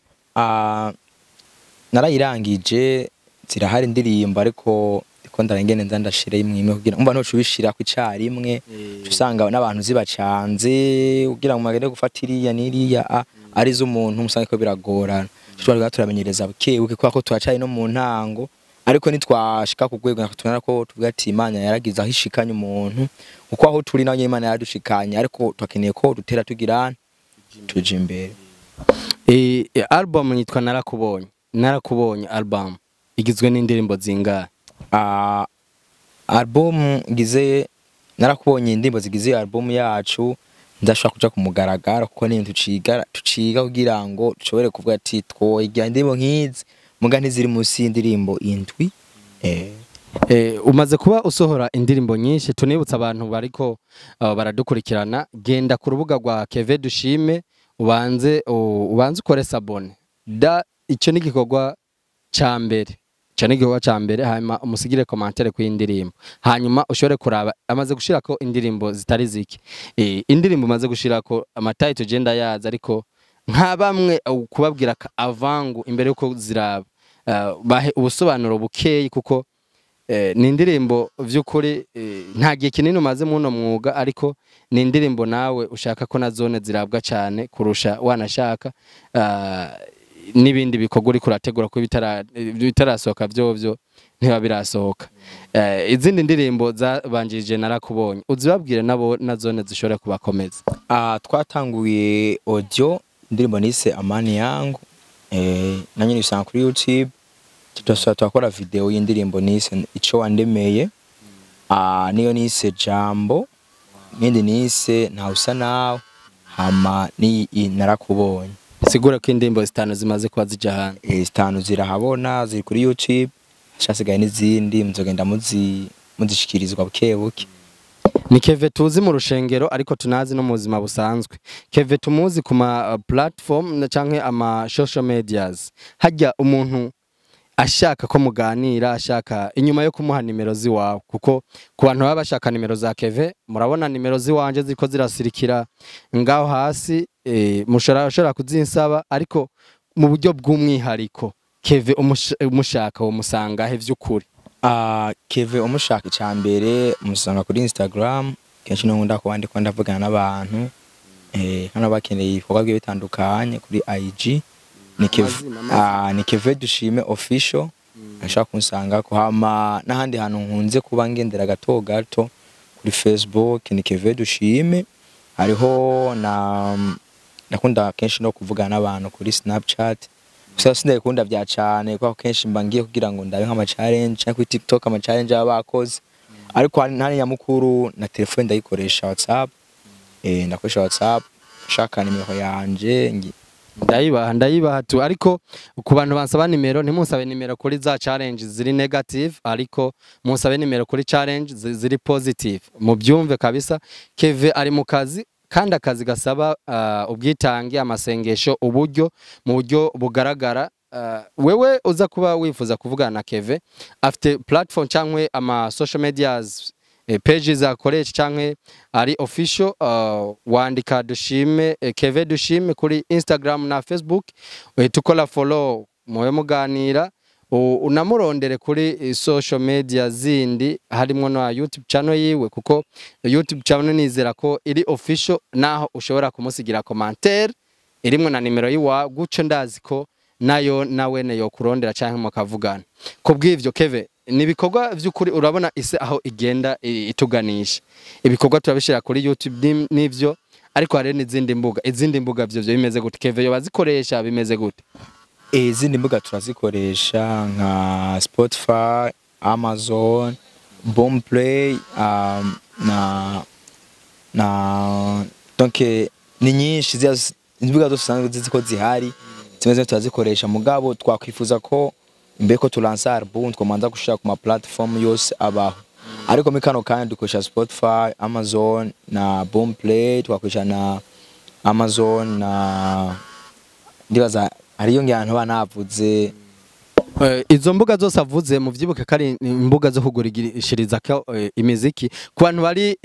Narayirangije, zirahari indirimbo, ariko ndiko ndarengene nza ndashira imwe imwe kugira umva ntocu bishira ku icarimwe, usanga n'abantu zibacanze kugira ngo magende gufata iriya n'iriya ari z'umuntu musange ko biragorana. Twari turamenyereza buke buke kubera ko turacari no mu ntango, ariko nitwashika ku rwego tubona ko tuvuga ati Imana yaragize aho ishikanye umuntu, kuko aho turi nayo Imana yaradushikanye, ariko twakeneye ko dutera tugirana tuja imbere. Album yitwa Narakubonye. Narakubonye album igizwe n'indirimbo zingahe? Album ngize Narakubonye, indirimbo zigize iyo album yacu ndashobora kuja ku mugaragaro, kuko ni ibintu tuciga kugira ngo dushobore kuvuga ati twoigira indirimbo nk'izi, muga ntiziri munsi y'indirimbo 7. Umaze kuba usohora indirimbo nyinshi, tunibutsa abantu bariko baradukurikirana, genda ku rubuga rwa Keve Dushime ubanze ukore s'abonner da, icyo ni igikorwa ca mbere, ico ni igikorwa ca mbere. Hanyuma umusigire commentaire ku indirimbo, hanyuma ushobore kuraba amaze gushirako indirimbo zitari zike. Indirimbo umaze gushirako amatitle je ndayazi, ariko nka bamwe kubabwira avangu imbere yuko ziraba, bahe ubusobanuro bukeyi, kuko ni indirimbo vy'ukuri nta gihe kinini umaze muno mwuga, ariko ni indirimbo nawe ushaka ko na zone zirabwa cyane kurusha wanashaka n'ibindi bikorwa uriko urategura ko bitarasohoka vyovyo ntiba birasohoka. Izindi ndirimbo zabanjirije Narakubonye uzibabwire nabo na zone zishobora kubakomeza. Twatanguye audio indirimbo nise Amani Yangu, nanye nisanga kuri YouTube. Tutasaba twakora video y'indirimbo nise Ico Wandemeye, niyo nise Jambo, nindi nise Ntawusa Nawe, hama ni Narakubonye. Sigura ko indirimbo 5 zimaze kuba zija hanze. 5 zirahabona, ziri kuri YouTube, hasigaye n'izindi muzogenda muzishikirizwa buke buke. Ni Keve tuzi mu rushengero, ariko tunazi no mu buzima busanzwe. Keve tumuzi ku ma platform na canke ama social medias. Hajya umuntu ashaka ko muganira, ashaka inyuma yo kumuha nimero ziwawe, kuko ku bantu baba bashaka nimero za Keve murabona nimero ziwanje ziko zirasirikira ngaho hasi, mushobora kuzinsaba, ariko mu buryo bw'umwihariko Keve umushaka umusanga he vy'ukuri? Keve umushaka icambere umusanga kuri Instagram, kenshi no nkunda kubandikwa ndavugana n'abantu, hano bakeneye ibikorwa bigiye bitandukanye kuri IG ni Keve, ni Keve Dushime official, ashaka kunsanga ko hama n'ahandi hantu nkunze kuba ngendera gato gato kuri Facebook ni Keve Dushime, hariho na ndakunda kenshi no kuvugana n'abantu kuri Snapchat. Gusa sindakunda bya cyane kuko kenshi mba ngiye kugira ngo ndabe nk'ama challenge cyangwa kuri TikTok ama challenge abakoze, ariko ntari nyamukuru na telefone ndayikoresha WhatsApp, ndakoresha WhatsApp shaka nimero yanje ndayibaha tu. Ariko ku bantu bansaba nimero ntimunsabe nimero kuri za challenge ziri negative, ariko munsabe nimero kuri challenge ziri positive, mubyumve kabisa. Keve ari mu kazi, kandi akazi gasaba ubwitange, amasengesho, uburyo mu buryo bugaragara. Wewe uza kuba wifuza kuvugana na Keve, afite platform cyangwa ama social medias pages akoresha canke ari official, wandika Dushime, Keve Dushime kuri Instagram na Facebook, tukora follow muwe muganira, unamurondere kuri social media zindi harimo na YouTube channel yiwe, kuko YouTube channel nizera ko iri official, naho ushobora kumusigira commentaire irimwo na nimero yiwa guco, ndazi ko Nayo nawene yo kurondera canke mukavugana. Kubw'ivyo Keve, ni ibikorwa vy'ukuri, urabona isi aho igenda ituganisha. Ibikorwa turabishira kuri YouTube n'ivyo, ariko hari n'izindi mbuga. Izindi mbuga vyo bimeze gute? Keve yo bazikoresha bimeze gute? Izindi mbuga turazikoresha nka Spotify, Amazon, Boomplay, na donc ni nyinshi imbuga zose usanzwe zizi ko zihari, zimwe zimwe turazikoresha. Mugabo twakwifuza ko mbere ko tulansa album twomanza gushira ku ma platform yose abaho, ariko muri kano kanya dukoresha Spotify, Amazon na Boomplay, twakoresha na Amazon na ndibaza hariyo ngira ntoba navuze. Izo mbuga zose avuze, muvyibuke ko ari imbuga zo kugurishiriza imiziki ku bantu bari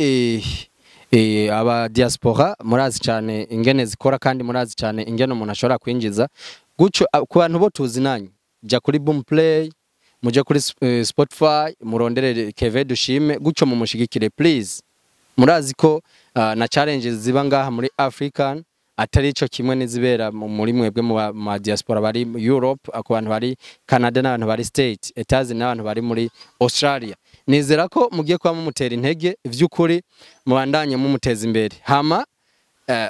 aba diaspora. Murazi cyane ingene zikora, kandi murazi cyane ingene umuntu ashobora kwinjiza gutyo. Ku bantu bo tuzinanye, jya kuri Boomplay, muje kuri Spotify, muronderere Keve Dushime, gutyo mumushigikire please. Murazi ko na challenges ziba ngaha muri African atari ico kimwe n'izibera muri mwebwe mu ma diaspora bari mu Europe, ku bantu bari Canada n'abantu bari State Etazi n'abantu bari muri Australia. Nizera ko mugiye kuba mumutera intege vy'ukuri, mubandanye mumuteza imbere. Hama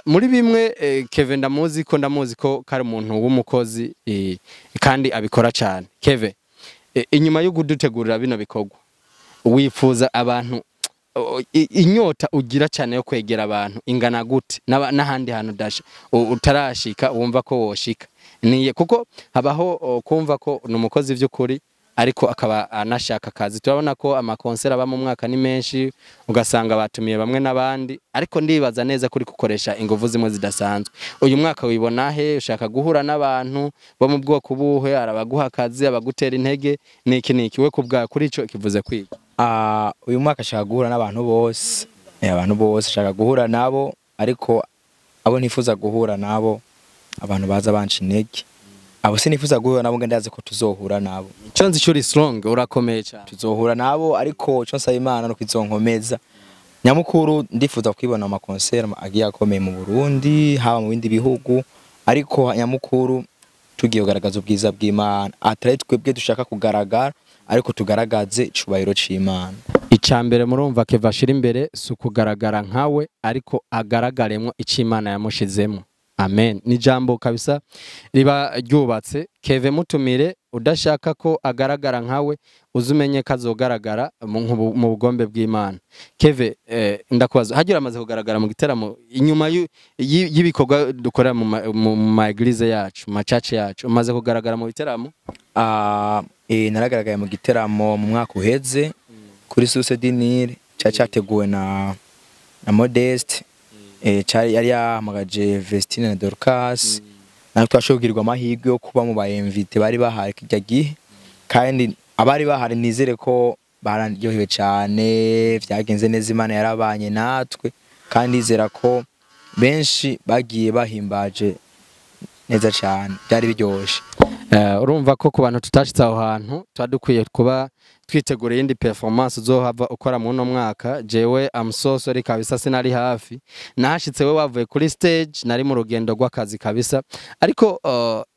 muri bimwe, Kevin ndamuzi ko kari umuntu w'umukozi, kandi abikora cyane. Keve, inyuma yo kudutegurira bino bikorwa, wifuza abantu inyota ugira cyane yo kwegera abantu ingana gute? N'ahandi hantu dasha utarashika wumva ko woshika niye? Kuko habaho kumva ko ni umukozi vy'ukuri, ariko akaba anashaka akazi. Turabona ko amakonseri aba mu mwaka ni menshi, ugasanga batumiye bamwe n'abandi, ariko ndibaza neza kuri gukoresha ingufu zimwe zidasanzwe. Uyu mwaka wibona he? Ushaka guhura n'abantu bo mu bwoko buhe? Arabaguha akazi, abagutera intege, niki niki? We kubwa kuri ico kivuze kwiga. Uyu mwaka ashaka guhura n'abantu bose, abantu bose ashaka guhura nabo, ariko abo ntifuza guhura nabo, abantu baza banca intege, abo sinifuza guhura nabo. Ndazi ko tuzohura nabo. Ico nzi cyo, uri strong, urakomeye cyane. Tuzohura nabo, ariko ico nsaba Imana no kwizonkomeza. Nyamukuru ndifuza kwibona amakonseri agiye akomeye mu Burundi, haba mu bindi bihugu, ariko nyamukuru tugiye kugaragaza ubwiza bw'Imana, atari twebwe dushaka kugaragara, ariko tugaragaze icubahiro c'Imana. Icya mbere murumva Keva ashira imbere si ukugaragara nkawe, ariko agaragaremwo icyo Imana yamushizemo. Amen, ni jambo kabisa riba ryubatse. Keve mutumire, udashaka ko agaragara nkawe, uzumenye ko azogaragara mu bugombe bw'Imana. Keve, ndakubaza, hagira amaze kugaragara mu giteramo inyuma y'ibikorwa dukora mu ma église yacu, mu macaci yacu, umaze kugaragara mu biteramo? Naragaragaye mu giteramo mu mwaka uheze kuri Source du Nil, cyari cyateguwe na Modeste, cyari yari yahamagaje Vestine na Dorcas. Natwe twashoboye kugirirwa amahirwe yo kuba mu ba invités bari bahari kijya gihe, kandi abari bahari nizere ko bararyohewe cyane. Vyagenze neza, Imana yarabanye natwe, kandi nizera ko benshi bagiye bahimbaje neza cyane, byari biryoshe. Urumva ko ku bantu tutashitse aho hantu, tuba dukwiye kuba twitegura iyindi performance uzohava ukora mu uno mwaka. Jewe am so sorry kabisa, sinari hafi, nahashitse we wavuye kuri stage, nari mu rugendo rw'akazi kabisa. Ariko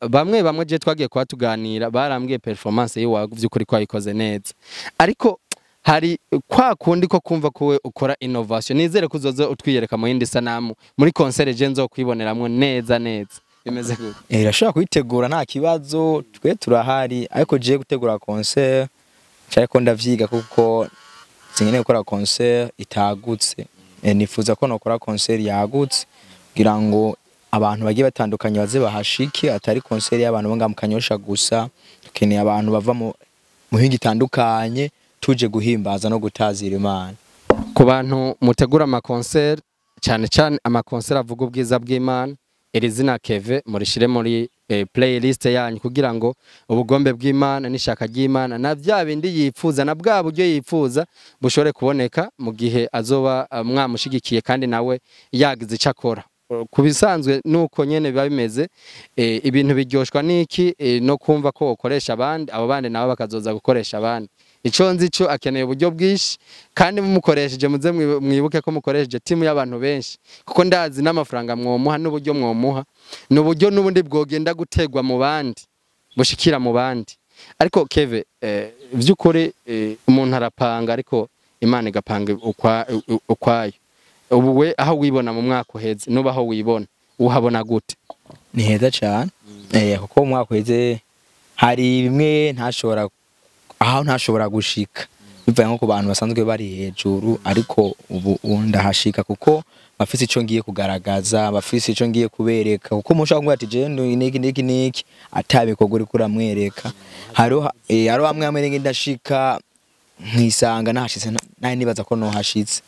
bamwe bamwe je twagiye kuba tuganira barambwiye performance yiwawe vy'ukuri ko wayikoze neza, ariko hari kwa kundi ko kumva ko we ukora innovation. Nizere ko uzoza utwiyereka mu yindi sanamu muri concert, je nzokwiboneramwo neza neza. Bimeze gute? Irashobora kuyitegura, nta kibazo, twe turahari, ariko je gutegura concert cyariko ndavyiga, kuko sinkeneye gukora concert itagutse. Nifuza ko nokora concert yagutse kugira ngo abantu bagiye batandukanye baze bahashike, atari concert y'abantu bo ngaha mu Kanyosha gusa. Dukeneye abantu bava mu mihingo itandukanye, tuje guhimbaza no gutazira Imana. Ku bantu mutegura amakonseri, cyane cyane amakonseri avuga ubwiza bw'Imana, iri zina Keve murishire muri playlist yanyu, kugira ngo ubugombe bw'Imana n'ishaka ry'Imana na bya bindi yifuza na bwa buryo yifuza bushobore kuboneka mu gihe azoba mwamushigikiye kandi nawe yagize icyo akora. Ku bisanzwe nuko nyene biba bimeze, ibintu biryoshwa niki, no kumva ko ukoresha abandi, abo bandi nabo bakazoza gukoresha abandi. Ico nzi cyo, akeneye uburyo bwinshi, kandi mumukoresheje muze mwibuke ko mukoresheje timu y'abantu benshi, kuko ndazi n'amafaranga mwomuha n'uburyo mwomuha n'uburyo n'ubundi bwogenda gutegwa mu bandi. Bushikira mu bandi. Ariko Keve, vy'ukuri umuntu arapanga, ariko Imana igapanga ukwayo. Ubu we aho wibona mu mwaka uheze, nuba aho wibona uhabona gute? Ni heza cyane, kuko mu mwaka uheze hari bimwe ntashobora, aho ntashobora gushika bivaye nko ku bantu basanzwe bari hejuru, ariko ubu ndahashika kuko bafise ico ngiye kugaragaza, bafise ico ngiye kubereka. Kuko umuntu ushobora kuvuga ati je niki niki niki, atabikorwa uriko uramwereka. Hariho hamwe hamwe ngenda ndashika nkisanga nahashitse, naye nibaza ko nohashitse.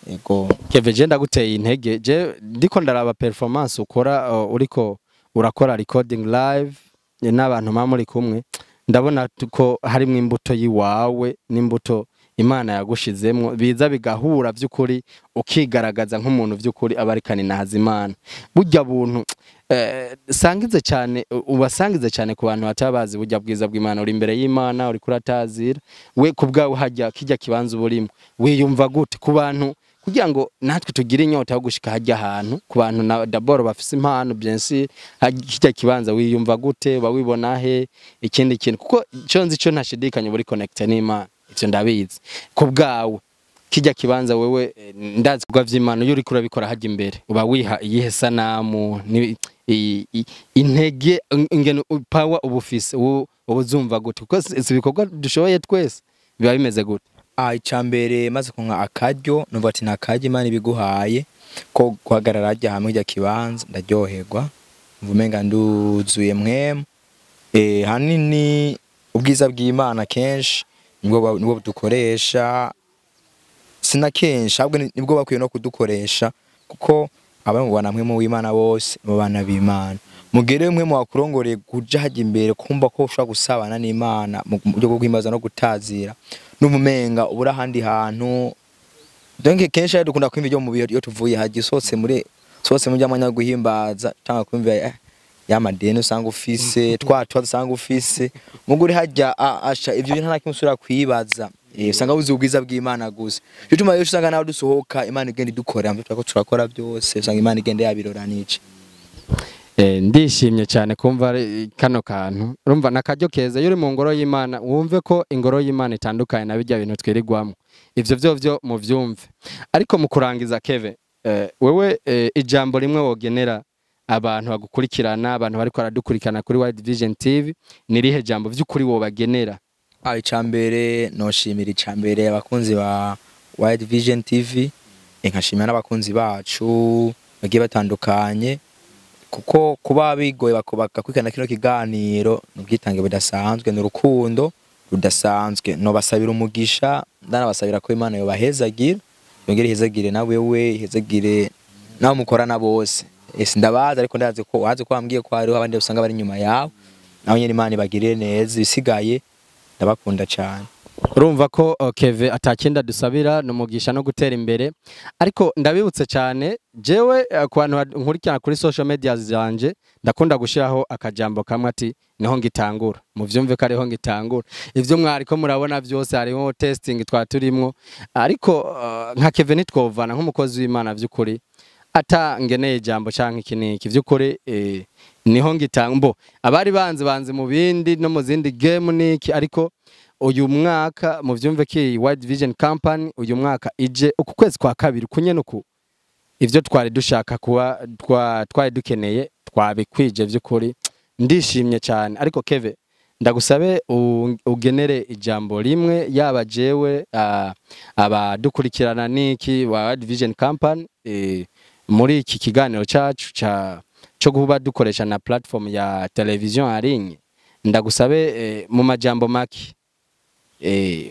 Yego. Keve, je ndaguteye intege. Je ndiko ndaraba performance ukora, uriko urakora recording live n'abantu mwa muri kumwe, ndabona ko harimwo imbuto yiwawe n'imbuto Imana yagushizemwo, biza bigahura vy'ukuri, ukigaragaza nk'umuntu vy'ukuri abarikani na Hazimana. Burya buntu sangize cyane, ubasangize cyane ku bantu batabazi burya bwiza bw'Imana. Uri imbere y'Imana, uri kuratazira, we kubwawe hajya kijya kibanza uburimo, wiyumva gute ku bantu, kugira ngo natwe tugire inyota yo gushika hajya ahantu, ku bantu na d'abord bafise impano bien sûr, kijya kibanza wiyumva gute, uba wibona he? Ikindi kintu, kuko ico nzi cyo ntashidikanya buri connect n'Imana, ivyo ndabizi. Ku bwawe kijya kibanza wewe, ndazi kubwa vy'Imana, iyo uriko urabikora hajya imbere, uba wiha iyihe sanamu, intege ingene power uba ufise, uba uzumva gute? Kuko si ibikorwa dushoboye twese, biba bimeze gute? Icambere, maze kunka akaryo, numva ati nakaryo Imana ibiguhaye ko guhagarara hajya hamwe ijya kibanza, ndaryoherwa, numva umenga nduzuye mwemu. Hanini ubwiza bw'Imana kenshi nibwo dukoresha, sina kenshi ahubwo nibwo bakwiye no kudukoresha, kuko abamubona mwe mu w'Imana bose mu bana b'Imana. Mugere mwe mu wakurongoreye kuja hajya imbere, kumva ko ushobora gusabana n'Imana mu buryo bwo guhimbaza no gutazira, n'umumenga ubura ahandi hantu. Donc kenshi rero dukunda kwimva ibyo mu bihe iyo tuvuye hajya, usohotse muri sohotse mu by'amanya guhimbaza cyangwa kwimva ya madeni usanga ufise, twa twa usanga ufise muguri hajya asha ivyo bintu nta kimwe usubira kwibaza. Usanga wuzuye ubwiza bw'Imana gusa. Cyo tuma rero usanga nawe dusohoka, Imana igenda idukorera mu turako turakora byose, usanga Imana igenda yabiroranije. Ndishimye cyane kumva kano kantu. Urumva nakaryo keza iyo uri mu ngoro y'Imana, wumve ko ingoro y'Imana itandukanye na bijya bintu twirirwamo. Ivyo vyo vyo muvyumve. Ariko mu kurangiza Keve, wewe ijambo rimwe wogenera abantu bagukurikirana, abantu bariko baradukurikirana kuri Wide Vision TV, ni rihe jambo vy'ukuri wobagenera? Icambere noshimira, icambere abakunzi ba Wide Vision TV, nkashimira n'abakunzi bacu bagiye batandukanye, kuko kuba bigoye bakakurikirana kino kiganiro n'ubwitange budasanzwe, n'urukundo rudasanzwe. Nobasabira umugisha, ndanabasabira ko Imana yobahezagira, yongere ihezagire na wewe, ihezagire nawe mukorana bose. Ese ndabazi, ariko ndazi ko wazi ko wambwiye ko hariho abandi usanga bari inyuma yawe, nawe nyene Imana ibagirire neza. Ibisigaye ndabakunda cyane. Urumva ko Keve atakindi dusabira numugisha no gutera imbere. Ariko ndabibutse cyane jewe, ku bantu nkurikirana kuri social media zanje, ndakunda gushiraho akajambo kamwe ati niho ngitangura. Muvyumve ko ariho ngitangura. Ivyo mwariko murabona vyose hariho testing twa turimwo, ariko nka Keve nitwovana nk'umukozi w'Imana vy'ukuri ata ngeneye ijambo canke iki niki vy'ukuri, niho ngitanga mbo abari banze banze mu bindi no mu zindi game niki. Ariko uyu mwaka muvyumve ko iyi Wide Vision Company uyu mwaka ije uku kwezi kwa kabiri kunyene uku, ivyo twari dushaka kuba twari dukeneye twabikwije vy'ukuri, ndishimye cyane. Ariko Keve, ndagusabe ugenere ijambo rimwe, yaba jewe, abadukurikirana niki wa Wide Vision Company, muri iki kiganiro cacu ca cyo kuba dukoresha na platform ya television arinye, ndagusabe mu majambo make,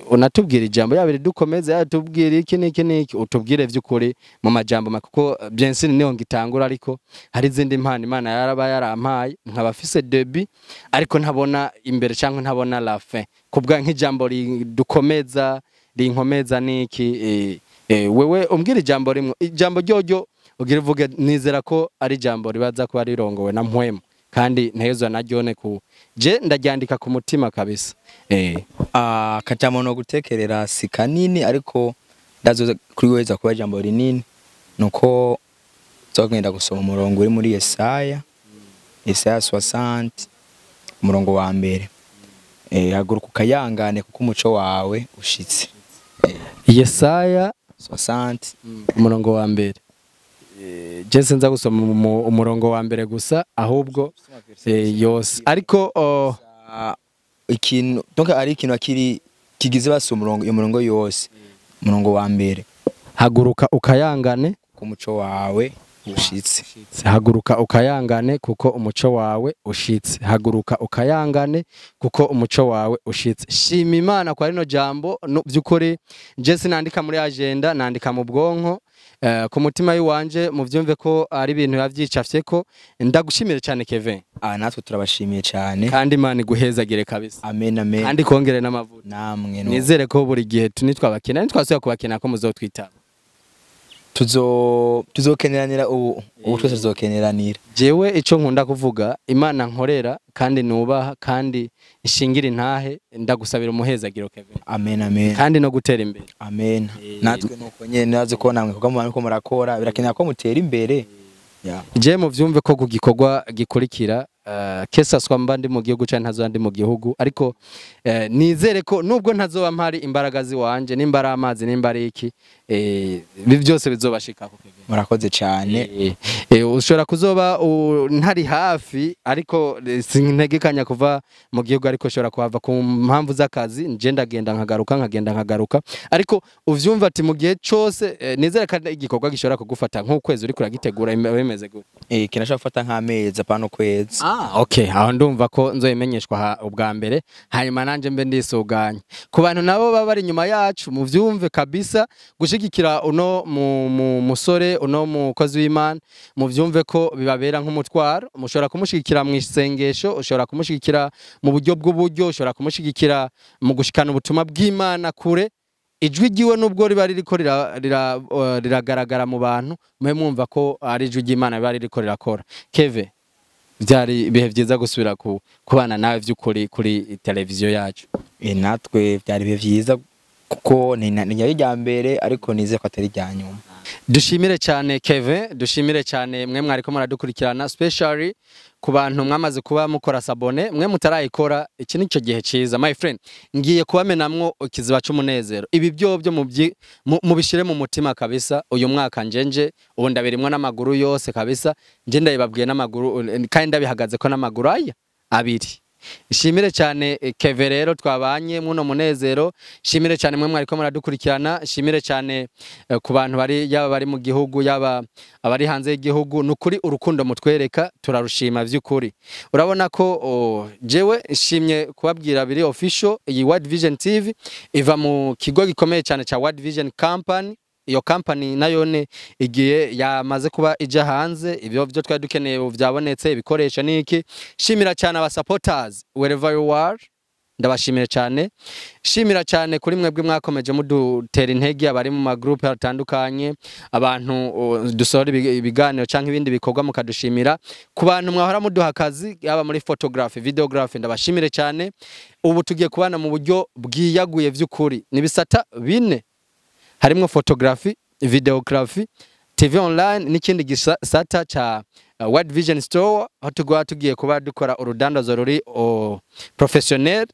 unatubwira ijambo yaba dukomeze, yatubwira iki niki niki, utubwire vy'ukuri mu majambo make, kuko bien sûr niho ngitangura, ariko hari izindi mpano Imana yaraba yarampaye, nkaba fise début ariko ntabona imbere cyangwa ntabona la fin. Kubwa nk'ijambo ridukomeza, rinkomeza niki, wewe umbwira ijambo rimwe, ijambo ryoryo ugira uvuge, nizera ko ari ijambo ribaza kuba rirongowe na mpwemu kandi ntehezwa na ryone ku je ndaryandika ku mutima kabisa. Akajambo no gutekerera si kanini, ariko ndazoza kuri weza kuba ijambo rinini, nuko nzogenda gusoma umurongo uri muri Yesaya 60. Umurongo wa mbere. Haguruka ukayangane kuko umuco wawe ushitse. Yesaya 60, umurongo wa mbere. Je sinza gusoma umurongo wa mbere gusa, ahubwo yose, ariko Ikintu donc ari ikintu akiri kigize basi umurongo, iyo murongo yose, umurongo wa mbere. Haguruka ukayangane kuko umuco wawe ushitse. Haguruka ukayangane kuko umuco wawe ushitse. Haguruka ukayangane kuko umuco wawe ushitse. Shima Imana kwa rino jambo. No, by'ukuri je sinandika muri agenda, nandika mu bwonko, ku mutima w'iwanje. Muvyumve ko ari ibintu yavyicafye ko. Ndagushimire cyane, Kevin. Ah, natwe turabashimiye cyane. Kandi Imana iguhezagire kabisa. Amen, amen. Kandi kongere n'amavuta. Namwe no. Nizere ko buri gihe nitwabakena, nitwasubiye kubakena, ko muzotwitaba. Tuzokeneranira ubu twese tuzokeneranira. Jewe ico nkunda kuvuga, Imana nkorera kandi nubaha kandi ishingira intahe, ndagusabira umuhezagiro, Kevin. Amen, amen. Kandi no gutera imbere. Amen. Natwe nuko nyene, nazi ko namwe kuko mu ko murakora birakenera ko mutera imbere. Ya. Je muvyumve ko ku gikorwa gikurikira, kesaswa mba ndi mu gihugu canke ntazoba ndi mu gihugu, ariko nizere ko nubwo ntazoba mpari, imbaraga ziwanje, nimba ari amazi, nimba ari iki, ibi byose bizobashikako, Kevin. Murakoze cyane. Ushobora kuzoba ntari hafi, ariko sintegekanya kuva mu gihugu, ariko ushobora kuhava ku mpamvu z'akazi. Nje ndagenda nkagaruka, nkagenda nkagaruka, ariko uvyumva ati mu gihe cose, nizere ko igikorwa gishobora kugufata nk'ukwezi uriko uragitegura, bimeze gute? Kinashobora gufata nk'amezi, apana ukwezi. Ah, okay, aho ndumva ko nzobimenyeshwa ubwa mbere, hanyuma nanje mbe ndisuganya. Ku bantu nabo baba bari inyuma yacu, muvyumve kabisa, gushigikira uno mu musore, uno mukozi w'Imana, muvyumve ko bibabera nk'umutwaro. Mushobora kumushigikira mu isengesho, ushobora kumushigikira mu buryo bw'uburyo, ushobora kumushigikira mu gushikana ubutumwa bw'Imana kure. Ijwi ryiwe nubwo riba ririko riragaragara mu bantu, mube mwumva ko ari ijwi ry'Imana riba ririko rirakora. Keve, byari ibihe byiza gusubira kubana nawe by'ukuri kuri televiziyo yacu. Natwe byari ibihe byiza kuko ni nyayo rya mbere, ariko nizeye ko atari irya nyuma. Dushimire cyane Kevin, dushimire cyane mwe mwariko muradukurikirana, specially ku bantu mwamaze kuba mukora s'abonner. Mwe mutarayikora, iki nicyo gihe cyiza, my friend. Ngiye kubamenamwo ikiziba c'umunezero. Ibi byo byo mubishire mu mutima kabisa. Uyu mwaka njenje ubu ndabirimwo n'amaguru yose kabisa. Nje ndabibabwiye n'amaguru kandi ndabihagaze ko n'amaguru aya abiri. Shimire cyane Keve rero twabanye muno munezero. Shimire cyane mwe mwariko muradukurikirana. Shimire cyane ku bantu bari, yaba bari mu gihugu, yaba abari hanze y'igihugu. Nukuri urukundo mutwereka turarushima vy'ukuri. Urabona ko jewe nshimye kubabwira biri official, iyi World Vision TV iva mu kigo gikomeye cyane ca World Vision Company. Iyo company nayone igiye yamaze kuba ija hanze, ibyo byo twari dukeneye ubu byabonetse, ibikoresho niki. Shimira cyane aba supporters wherever you are, ndabashimire cyane. Shimira cyane kuri mwebwe mwakomeje mudutera intege, abari mu magroupe atandukanye, abantu dusohora ibiganiro canke ibindi bikorwa mukadushimira. Ku bantu mwahora muduha akazi, yaba muri photography, videography, ndabashimire cyane. Ubu tugiye kubana mu buryo bwiyaguye vy'ukuri, ni bisata bine harimwo photography, videography, TV online n'ikindi gisata ca World Vision Store, aho tugwa tugiye kuba dukora urudandazo ruri professionnel.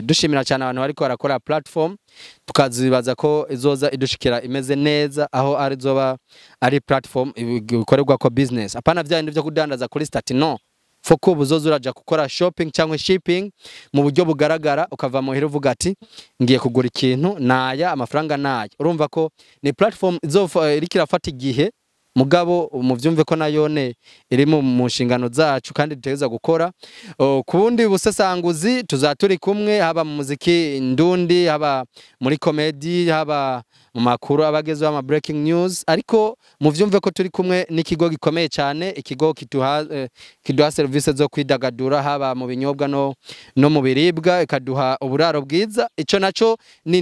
Dushimira cyane abantu bariko barakora platform, tukazibaza ko izoza idushikira imeze neza, aho ari zoba ari platform ikorerwa ko business, apana vya bindi vyo kudandaza kuri statut. No foko ubuzoza uraja gukora shopping cyangwa shipping mu buryo bugaragara, ukava muhira uvuga ati ngiye kugura ikintu, naya amafaranga naya. Urumva ko ni platform izofa iriko irafata igihe, mugabo muvyumve ko nayone iri mu nshingano zacu kandi dutegereza gukora. Ku bundi busesanguzi tuzaba turi kumwe, haba mu muziki ndundi, haba muri comedy, haba mu makuru abagezeho, ama breaking news. Ariko muvyumve ko turi kumwe n'ikigo gikomeye cyane, ikigo kiduha service zo kwidagadura, haba mu binyobwa no mu biribwa, ikaduha uburaro bwiza. Ico naco ni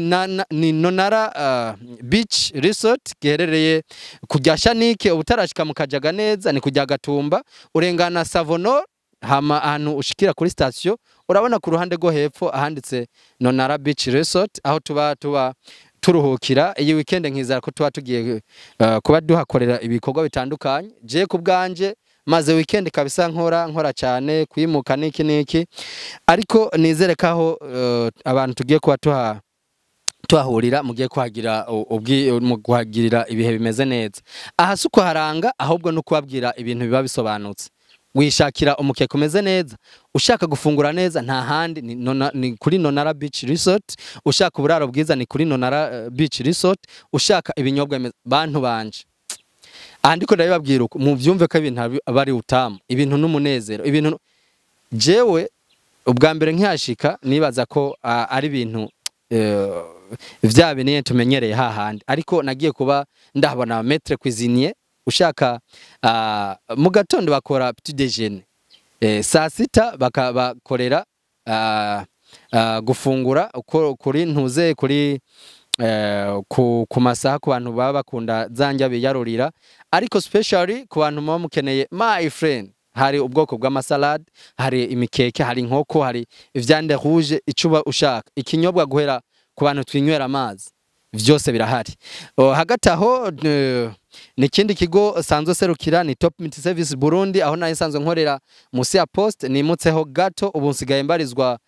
Nonara Beach Resort, giherereye kujya Shanike, ubutarashika mu Kajaga neza, ni kujya Gatumba, urengana Savonor, hama ahantu ushikira kuri station urabona ku ruhande rwo hepfo ahanditse Nonara Beach Resort, aho tuba turuhukira iyi weekend. Nkizera ko tuba tugiye kuba duhakorera ibikorwa bitandukanye. Je ku bwanje Maze weekend kabisa nkora nkora cyane, kwimuka niki niki, ariko nizere ko aho abantu tugiye kuba tuhahurira mugiye kuhagira mu kuhagirira ibihe bimeze neza. Aha si ukuharanga, ahubwo no kubabwira ibintu biba bisobanutse. Wishakira umukeka umeze neza, ushaka gufungura neza, nta handi ni kuri Nonara Beach Resort. Ushaka uburaro bwiza, ni kuri Nonara Beach Resort. Ushaka ibinyobwa bantu banje, aha ndiko ndabibabwira uko muvyumve ko ibintu aba ari utamu, ibintu n'umunezero, ibintu jewe ubwa mbere nkihashika nibaza ko ari ibintu vya bintu tumenyereye hahandi, ariko nagiye kuba ndahabona maître cuisinier. Ushaka mu gatondo bakora petit déjeuner, saa sita bakabakorera gufungura uko kuri ntuze kuri ku masaha, ku bantu baba bakunda za ndya biyarurira, ariko specially ku bantu muba mukeneye, my friend, hari ubwoko bw'amasalade, hari imikeke, hari inkoko, hari viande rouge, ico uba ushaka, ikinyobwa guhera ku bantu twinywera amazi, vyose birahari. Hagati aho ni ikindi kigo sanzwe serukira, ni Top Multi Service Burundi, aho nayo nsanzwe nkorera musi ya poste. Nimutseho gato, ubu nsigaye mbarizwa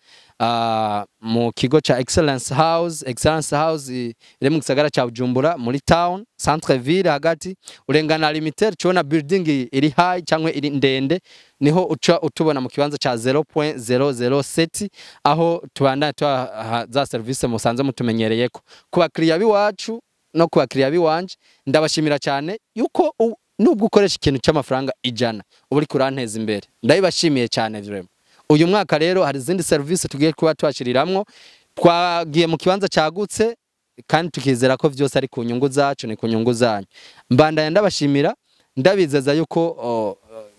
mu kigo ca Excellence House. Excellence House iri mu gisagara ca Bujumbura, muri town, centre ville hagati, urengana limited, cubona building iri high cyangwa iri ndende, niho uca utubona mu kibanza ca 0.007, aho tubandanya tubaha za service musanze mutumenyereyeko. Ku bakiriya b'iwacu no ku bakiriya b'iwanje, ndabashimira cyane yuko nubwo ukoresha ikintu cy'amafaranga 100 uba uriko uranteza imbere. Ndabibashimiye cyane vraiment. Uyu mwaka rero hari izindi service tugiye kuba twashiriramwo. Twagiye mu kibanza cyagutse kandi tukizera ko vyose ari ku nyungu zacu, ni ku nyungu zanyu. Mbandanya ndabashimira, ndabizeza yuko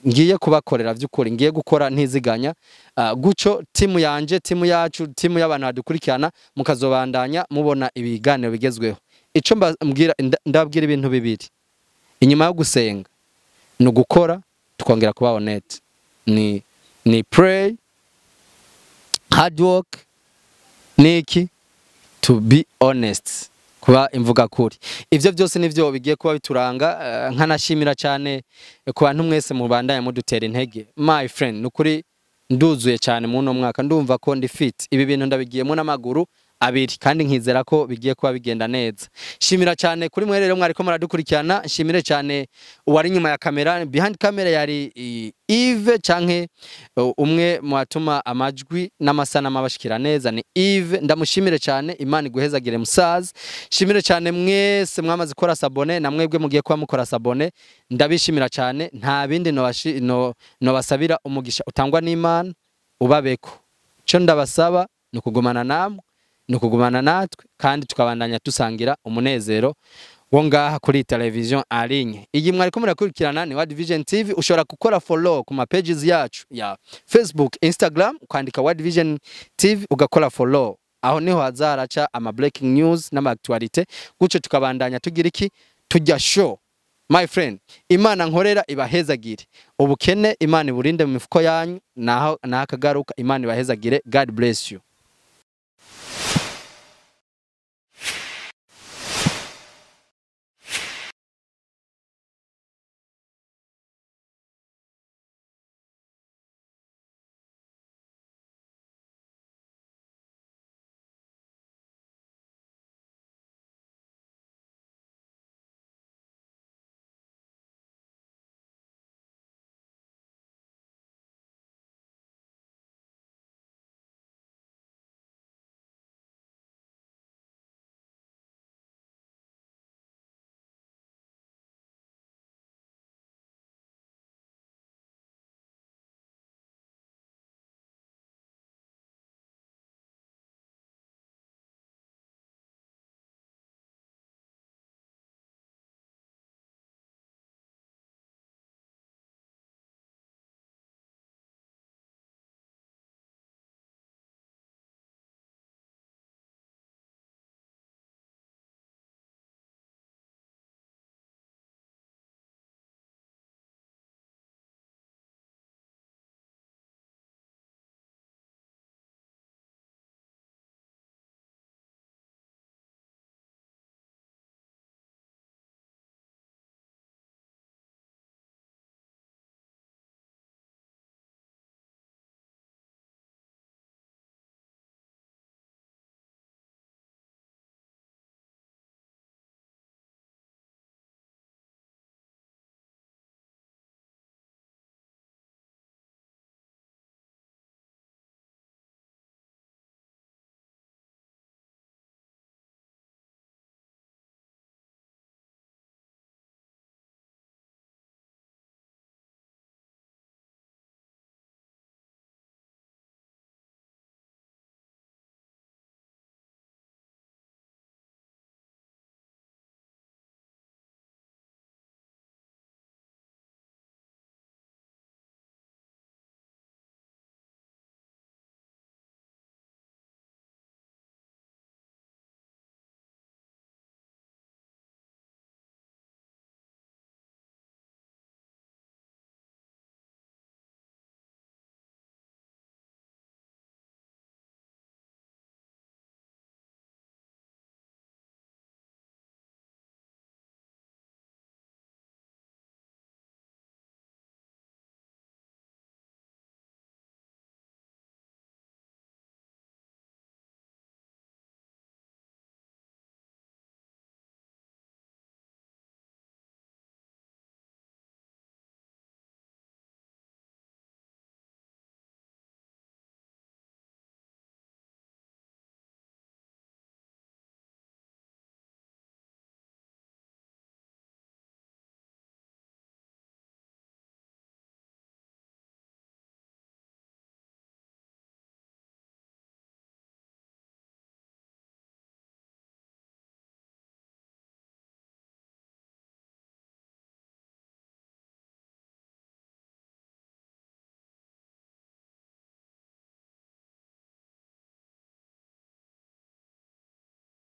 ngiye kubakorera vy'ukuri, ngiye gukora ntiziganya. Guco timu yanje, timu yacu, timu y'abantu badukurikirana, mukazobandanya mubona ibiganiro bigezweho. Ico mbabwira, ndababwira ibintu bibiri inyuma yo gusenga: ni ugukora, tukongera kuba honnête. Ni pray, hard work, niki, to be honest, kuba imvuga kuri. Ivyo byose nivyo bigiye kuba bituranga. Nkanashimira cyane ku bantu mwese mubandanya mudutera intege, my friend. Nukuri nduzuye cyane mu no mwaka, ndumva ko ndi fit. Ibi bintu ndabigiyemo n'amaguru abiri kandi nkizera ko bigiye kuba bigenda neza. Shimira cyane kuri mwe rero mwariko muradukurikirana. Nshimire cyane uwari inyuma ya kamera, behind camera yari Yves, canke umwe mu batuma amajwi n'amasanamu abashikira neza ni Yves. Ndamushimire cyane, Imana iguhezagire musaza. Shimire cyane mwese mwamaze gukora s'abonner, na mwebwe mugiye kuba mukora s'abonner, ndabishimira cyane. Nta bindi nobasabira, umugisha utangwa n'Imana ubabeko. Ico ndabasaba ni ukugumana namwe, ni ukugumana natwe, kandi tukabandanya dusangira umunezero wo ngaha kuri television en ligne. Iyi mwariko murakurikirana ni World Vision TV. Ushobora gukora follow ku ma pages yacu ya Facebook, Instagram, ukandika World Vision TV ugakora follow. Aho niho hazaraca ama breaking news n'ama actualité, gutyo tukabandanya tugira iki, tujya show. My friend, Imana nkorera ibahezagire, ubukene Imana iburinde mu mifuko yanyu, naho nakagaruka. Imana ibahezagire. God bless you.